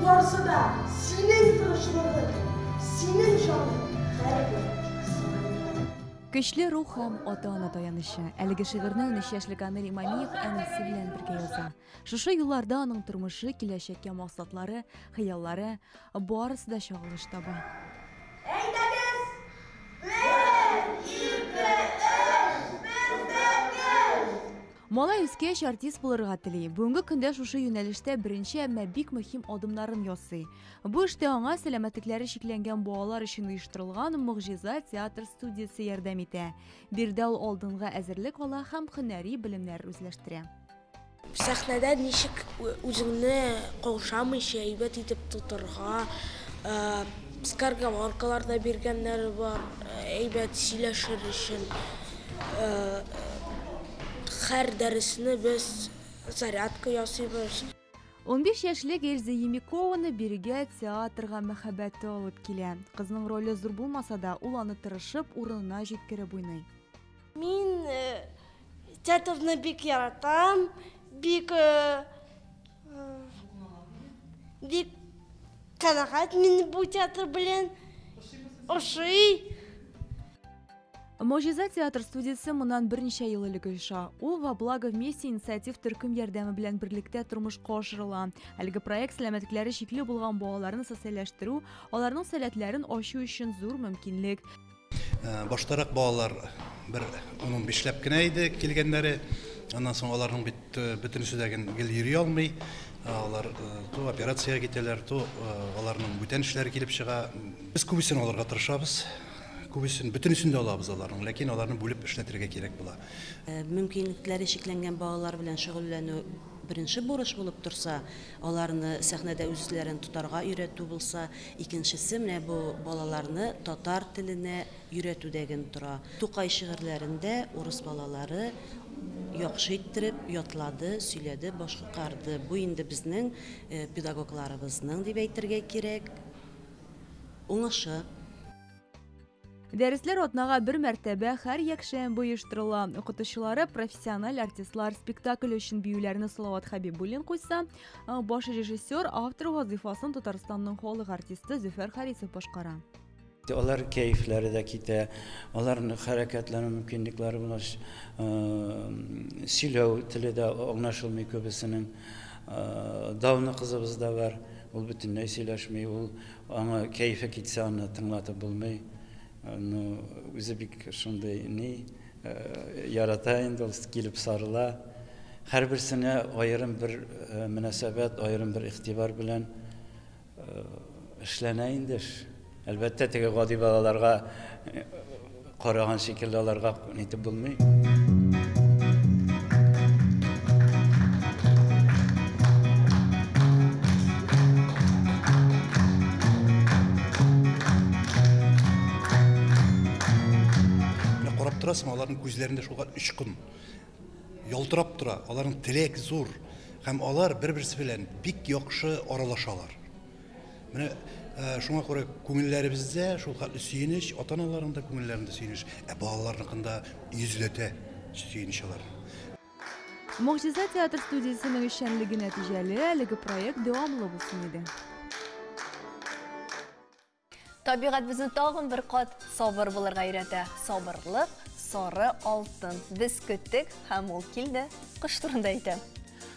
Барсы да синең тырышлыгың, синең җаның һәрбер саен. Көчле рух һәм ата-ана таянычы. Әлеге шигырьне 13 яшьлек Анель Имамиев әнисе белән бергә яза. Шушы юлларда аның тормышы, киләчәккә максатлары, хыяллары барысы да чагылыш таба. Әйдәгез! 1, 2, 3, бездә көч! Малай үскәч артист булырга тели. Бүгенге көндә шушы юнәлештә беренче, әмма бик мөһим адымнарын ясый. Бу эштә аңа сәламәтлекләре чикләнгән балалар өчен оештырылган Могҗиза театр студиясе ярдәм итә. Биредә ул алдынгы әзерлек ала һәм һөнәри белемнәр үзләштерә. Сәхнәдә ничек үзеңне каушамыйча әйбәт итеп тотырга, скороговоркалар да биргәннәре бар, әйбәт сөйләшер өчен. Һәр дәресне без зарядка ясыйбыз. 15 яшьлек Эльза Емикованы бирегә театрга мәхәббәте алып килә. Кызның роле зур булмаса да, ул аны тырышып урынына җиткереп уйный. Мин театрны бик яратам, бик канәгать мин бу театр белән. Ошый. Могҗиза театр студиясе моннан берничә ел элек оеша. Ул «Во благо вместе» инициатив төркем ярдәме белән берлектә тормышка ашырыла. Әлеге проект сәламәтлекләре чикле булган балаларны социальләштерү, аларның сәләтләрен ачу өчен зур мөмкинлек. Баштарак балалар бер 10-15ләп кенә иде килгәннәре. Аннан соң аларның бит бөтенесе дә гел йөри алмый. Алар то операциягә китәләр, то аларның бүтән эшләре килеп чыга. Без күбесен алырга тырышабыз. Күбесен, бөтенесен дә алабыз аларның, ләкин аларны бүлеп эшләтергә кирәк була. Мөмкинлекләре чикләнгән балалар белән шөгыльләнү беренче бурыч булып торса, аларны сәхнәдә үзләрен тотарга өйрәтү булса, икенчесе менә бу балаларны татар теленә өйрәтүдәген тора. Тукай шигырьләрендә урыс балалары яхшы иттереп ятлады, сөйләде, башкарды. Бу инде безнең педагогларыбызның дип әйтергә кирәк уңышы. Дәресләр атнага бер мәртәбә һәр якшәмбе оештырыла. Укытучылары профессиональ артистлар, спектакль өчен биюләрне Салават Хәбибуллин куйса, баш режиссер, автор вазифасын Татарстанның халык артисты Зөфәр Харисов башкара. Алар кәефләре дә китә, аларның хәрәкәтләнү мөмкинлекләре булгач, сөйләү теле дә аңлашылмый күбесенең. Дауны кызыбыз да бар, ул бөтенләй сөйләшми, ул аңа кәефе китсә, аны тыңлатып булмый. Ну, үзе бик шундый ни, ярата инде ул, килеп сарыла. Һәрберсенә аерым бер мөнәсәбәт, аерым бер игътибар белән эшләнә инде эш. Әлбәттә, теге гади балаларга караган шикелле аларга нитеп булмый. Менә карап торасың, аларның күзләрендә шулкадәр очкын ялтырап тора, аларның теләк зур һәм алар бер-берсе белән бик яхшы аралашалар. Менә шуңа күрә күңелләребездә шул хәтле сөенеч, ата-аналарның да күңелләрендә сөенеч, ә балаларныкында йөзләтә сөенеч алар. Могҗиза театр студиясенең эшчәнлеге нәтиҗәле, әлеге проект дәвамлы булсын иде. Табигать безне тагын бер кат сабыр булырга өйрәтә. Сабырлык сары алтын. Без көттек һәм ул килде. Кыш турында әйтәм.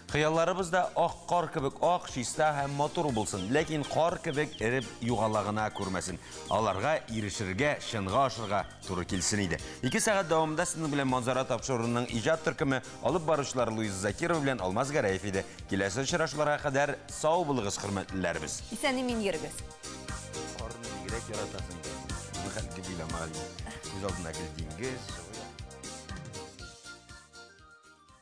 Хыялларыбыз да ак кар кебек ак, чиста һәм матур булсын. Ләкин кар кебек эреп югала гына күрмәсен. Аларга ирешергә, чынга ашырга туры килсен иде. 2 сәгать дәвамында сезнең белән Манзара тапшыруының иҗат төркеме алып баручылар Луиза Закирова белән Алмаз Гәрәев иде. Киләсе очрашуларга кадәр сау булыгыз, хөрмәтлеләребез. Исән-имин йөрегез. Карны бигрәк яратасың икән. Бу хәлге бил күз алдына гел диңгез.